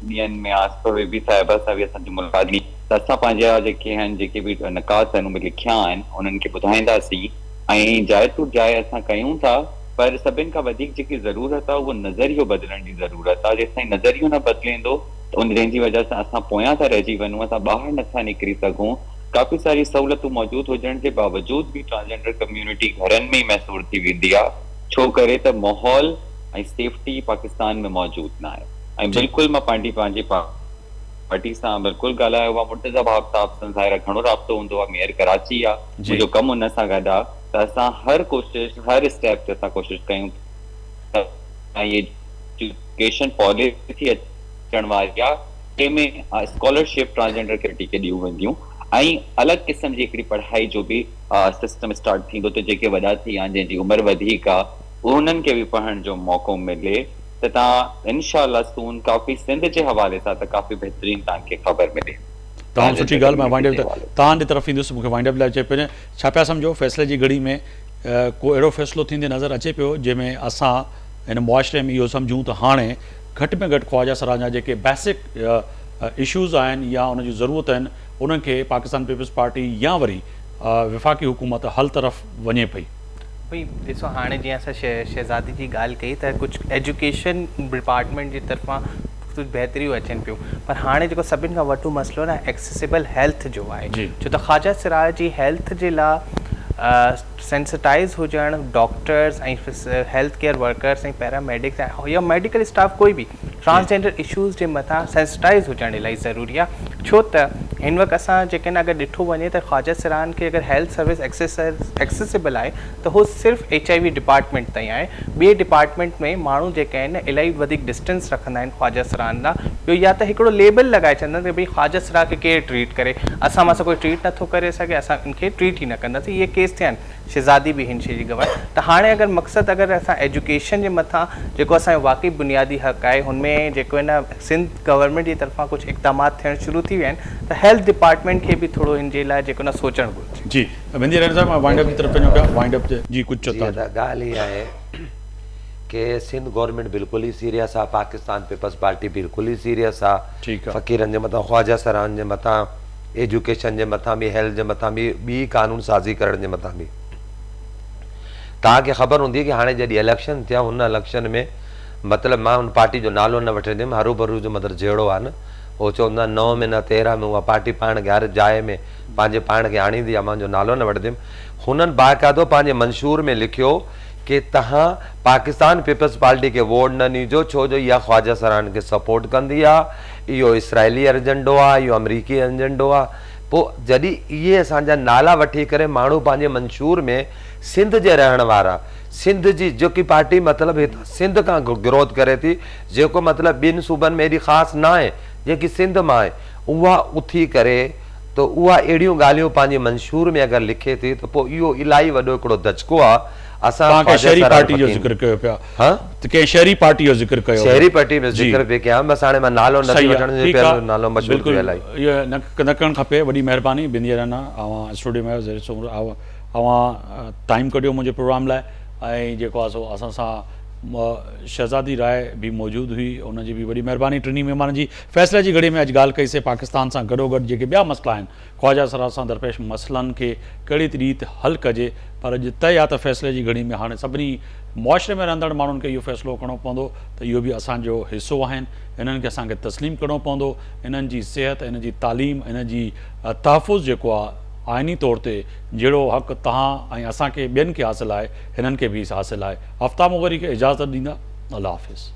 ڏينهن ۾ آصفه بيبي صاحبه سان به اسان جي ملاقات ٿيندي ته اسان پنهنجا جيڪي آهن جيڪي به نڪات آهن اهي لکيا آهن انهن کي ٻڌائينداسين ۽ جاء ٽو جاء اسان ڪيون ٿا پر سڀن کان وڌيڪ جيڪي ضرورت آهي اهو نظريو بدلڻ جي ضرورت آهي جيستائين نظريو نه بدليندو ته ان جنهن جي وجه سان اسان پويان ٿا رهجي وڃون اسان ٻاهر نٿا نڪري سگهون ڪافي ساري سهولتون موجود هجڻ جي باوجود به ٽرانسجينڊر ڪميونٽي گهرن ۾ ئي محصور ٿي ويندي آ ڇو ڪري ته ماحول ۽ سيفٽي پاڪستان ۾ موجود ناهي ۽ بلڪل مان پنهنجي پنهنجي پارٽي سان بلڪل ڳالهايو آ مرتضيٰ وهاب صاحب سان ظاهر آ گهڻو رابطو هوندو آ ميئر ڪراچي آ منهنجو ڪم ان سان گڏ آ ته اسان هر ڪوشش هر اسٽيپ تي اسان ڪوشش ڪيون ٿا ۽ ايجوڪيشن پاليسي اچڻ واري آ جنهن ۾ اسڪالرشپ ٽرانسجينڊر ڪميونٽي کي ڏيون وينديون ۽ الڳ قسم جي هڪڙي پڙهائي جو به سسٽم اسٽارٽ ٿيندو ته جيڪي وڏا ٿي ويا آهن جنهن جي عمر وڌيڪ آ انهن کي به پڙهڻ جو موقعو ملي ته توهان انشاء الله سون ڪافي سنڌ جي حوالي سان ته ڪافي بهترين توهان کي خبر ملي تمام سٺي ڳالهه مان وائنڊ اپ توهان جي طرف ايندس مون کي وائنڊ اپ لاء چئي پيو ڇا پيا سمجهو فيصلي جي گهڙي ۾ ڪو اهڙو فيصلو ٿيندي نظر اچي پيو جنهن ۾ اسان هن معاشري ۾ اهو سمجهون ته هاڻي گهٽ ۾ گهٽ خواجه سرا جا جيڪي بيسڪ اشوز آهن يا ان جون ضرورت آهن انهن کي پاڪستان پيپلز پارٽي يا وري وفاقي حڪومت حل طرف وڃي پئي. ڀئي ڏسو هاڻي جيئن اسان شهزادي جي ڳالهه ڪئي ته ڪجهه ايجوڪيشن ڊپارٽمينٽ جي طرفان ڪجهه بهتريون اچن پيون پر هاڻي جيڪو سڀني کان وڏو مسئلو نه ايڪسيسبل هيلٿ جو آهي ڇو ته خواجه سرا جي هيلٿ جي لا سينسٽائز هجڻ doctors ۽ health care workers ۽ paramedics ۽ يا ميڊيڪل اسٽاف ڪوئي به ٽرانسجينڊر اشوز جي مٿان سينسٽائز هجڻ الاهي ضروري آهي ڇو ته هن وقت اسان جيڪڏهن اگر ڏٺو وڃي ته خواجه سرائن کي اگر هيلٿ سروس ايڪسيسبل آهي ته هو صرف ايڇ I V department تائين آهي ٻئي ڊپارٽمينٽ ۾ ماڻهو جيڪي آهن الاهي وڌيڪ ڊسٽنس رکندا آهن خواجه سرائن لاء ٻيو يا ته هڪڙو ليبل لڳائي ڇڏندا آهن ته ڀئي خواجه سرا کي ڪير ٽريٽ ڪري اسان مان سان ڪوئي ٽريٽ نٿو ڪري سگهي اسان ان کي ٽريٽ ئي نه ڪنداسين اهي ڪيس ٿيا آهن شهزادي به هن شي جي گواهه ته هاڻي اگر مقصد اگر اسان ايجوڪيشن جي مٿان جيڪو اسان جو واقعي بنيادي حق آهي هن ۾ جيڪو آهي نه سنڌ گورنمينٽ جي طرفان ڪجهه اقدامات ٿيڻ شروع ٿي ويا آهن ته هيلٿ ڊپارٽمينٽ کي به ٿورو هن جي لاء جيڪو نه سوچڻ گهرجي. جي ويندي رهڻ صاحب مان وائنڊ اپ جي طرف وڃون پيا وائنڊ اپ جي ڪجهه چئو جي ادا ڳالهه اها آهي ڪي سنڌ گورنمينٽ بلڪل ئي سيريس آ پاڪستان پيپلز پارٽي بلڪل ئي سيريس آ فقيرن جي مٿان خواجه سرائن جي مٿان ايجوڪيشن جي مٿان به هيلٿ جي مٿان به ٻي قانون سازي ڪرڻ جي مٿان به توهان کي خبر هوندي ڪي هاڻي جڏهن اليڪشن ٿيا هن اليڪشن ۾ مطلب مان هن پارٽي جو نالو نه وٺندم هرو ڀرو جو مطلب جهيڙو آ نه هو چوندا 9 ۾ نه 13 ۾ اها پارٽي پاڻ کي هر جاء ۾ پنهنجي پاڻ کي آڻيندي آ مان جو نالو نه وٺندم هنن باقاعدو پنهنجي منشور ۾ لکيو ڪي تهان پاڪستان پيپلز پارٽي کي ووٽ نه ڏيجو ڇو جو اها خواجه سرائن کي سپورٽ ڪندي آ اهو اسرائيلي ارجنڊو آ اهو آمريڪي ايجنڊو آ پو جڏهن اهي اسان جا نالا وٺي ڪري ماڻهو پنهنجي منشور ۾ سنڌ جي رهڻ وارا سنڌ جي جيڪي پارٽي مطلب هتان سنڌ کان گروٿ ڪري ٿي جيڪو مطلب ٻين صوبن ۾ ايڏي خاص ناهي جيڪي سنڌ مان آهي اها اٿي ڪري ته اها اهڙيون ڳالهيون پنهنجي منشور ۾ اگر لکي ٿي ته پوء اهو الاهي وڏو هڪڙو ڌچڪو آ اسان توهان ڪنهن خواجه شهري سرائن پارٽي جو فقير ذڪر ڪيو پيا ها ته ڪنهن شهري پارٽي جو ذڪر ڪيو پيا شهري پارٽي جو جي ذڪر پئي ڪيان بس هاڻي مان نالو نه ٿي صحيح آ وٺڻ ٺيڪ آ پهريون نالو مشهور ٿي بلڪل ويو الاهي. اهو نه نه ڪرڻ کپي وڏي مهرباني بنديا رانا اوهان اسٽوڊيو ۾ آيو زهير سومرو اوهان ٽائيم ڪڍيو منهنجي پروگرام لاء ۽ جيڪو آ سو اسان سان شهزادي راء به موجود هئي ان جي به وڏي مهرباني. ٽنهي مهمانن جي فيصلي جي گهڙي ۾ اڄ ڳالهه ڪئي سي پاڪستان سان گڏوگڏ جيڪي ٻيا مسئلا آهن خواجه سرا سان درپيش مسئلن کي ڪهڙي ريت حل ڪجي پر اڄ طئي آهي ته فيصلي جي گهڙي ۾ هاڻي سڀني معاشري ۾ رهندڙ ماڻهن کي اهو فيصلو ڪرڻو پوندو ته اهو به اسان جو حصو آهن انهن کي اسان کي تسليم ڪرڻو پوندو انهن جي صحت انهن جي تعليم انهن جي تحفظ جيڪو آهي آئيني طور تي جهڙو حق توهان ۽ اسان کي ٻين کي حاصل آهي هنن کي به حاصل آهي. آفتاب مغيري کي اجازت ڏيندا. الله حافظ.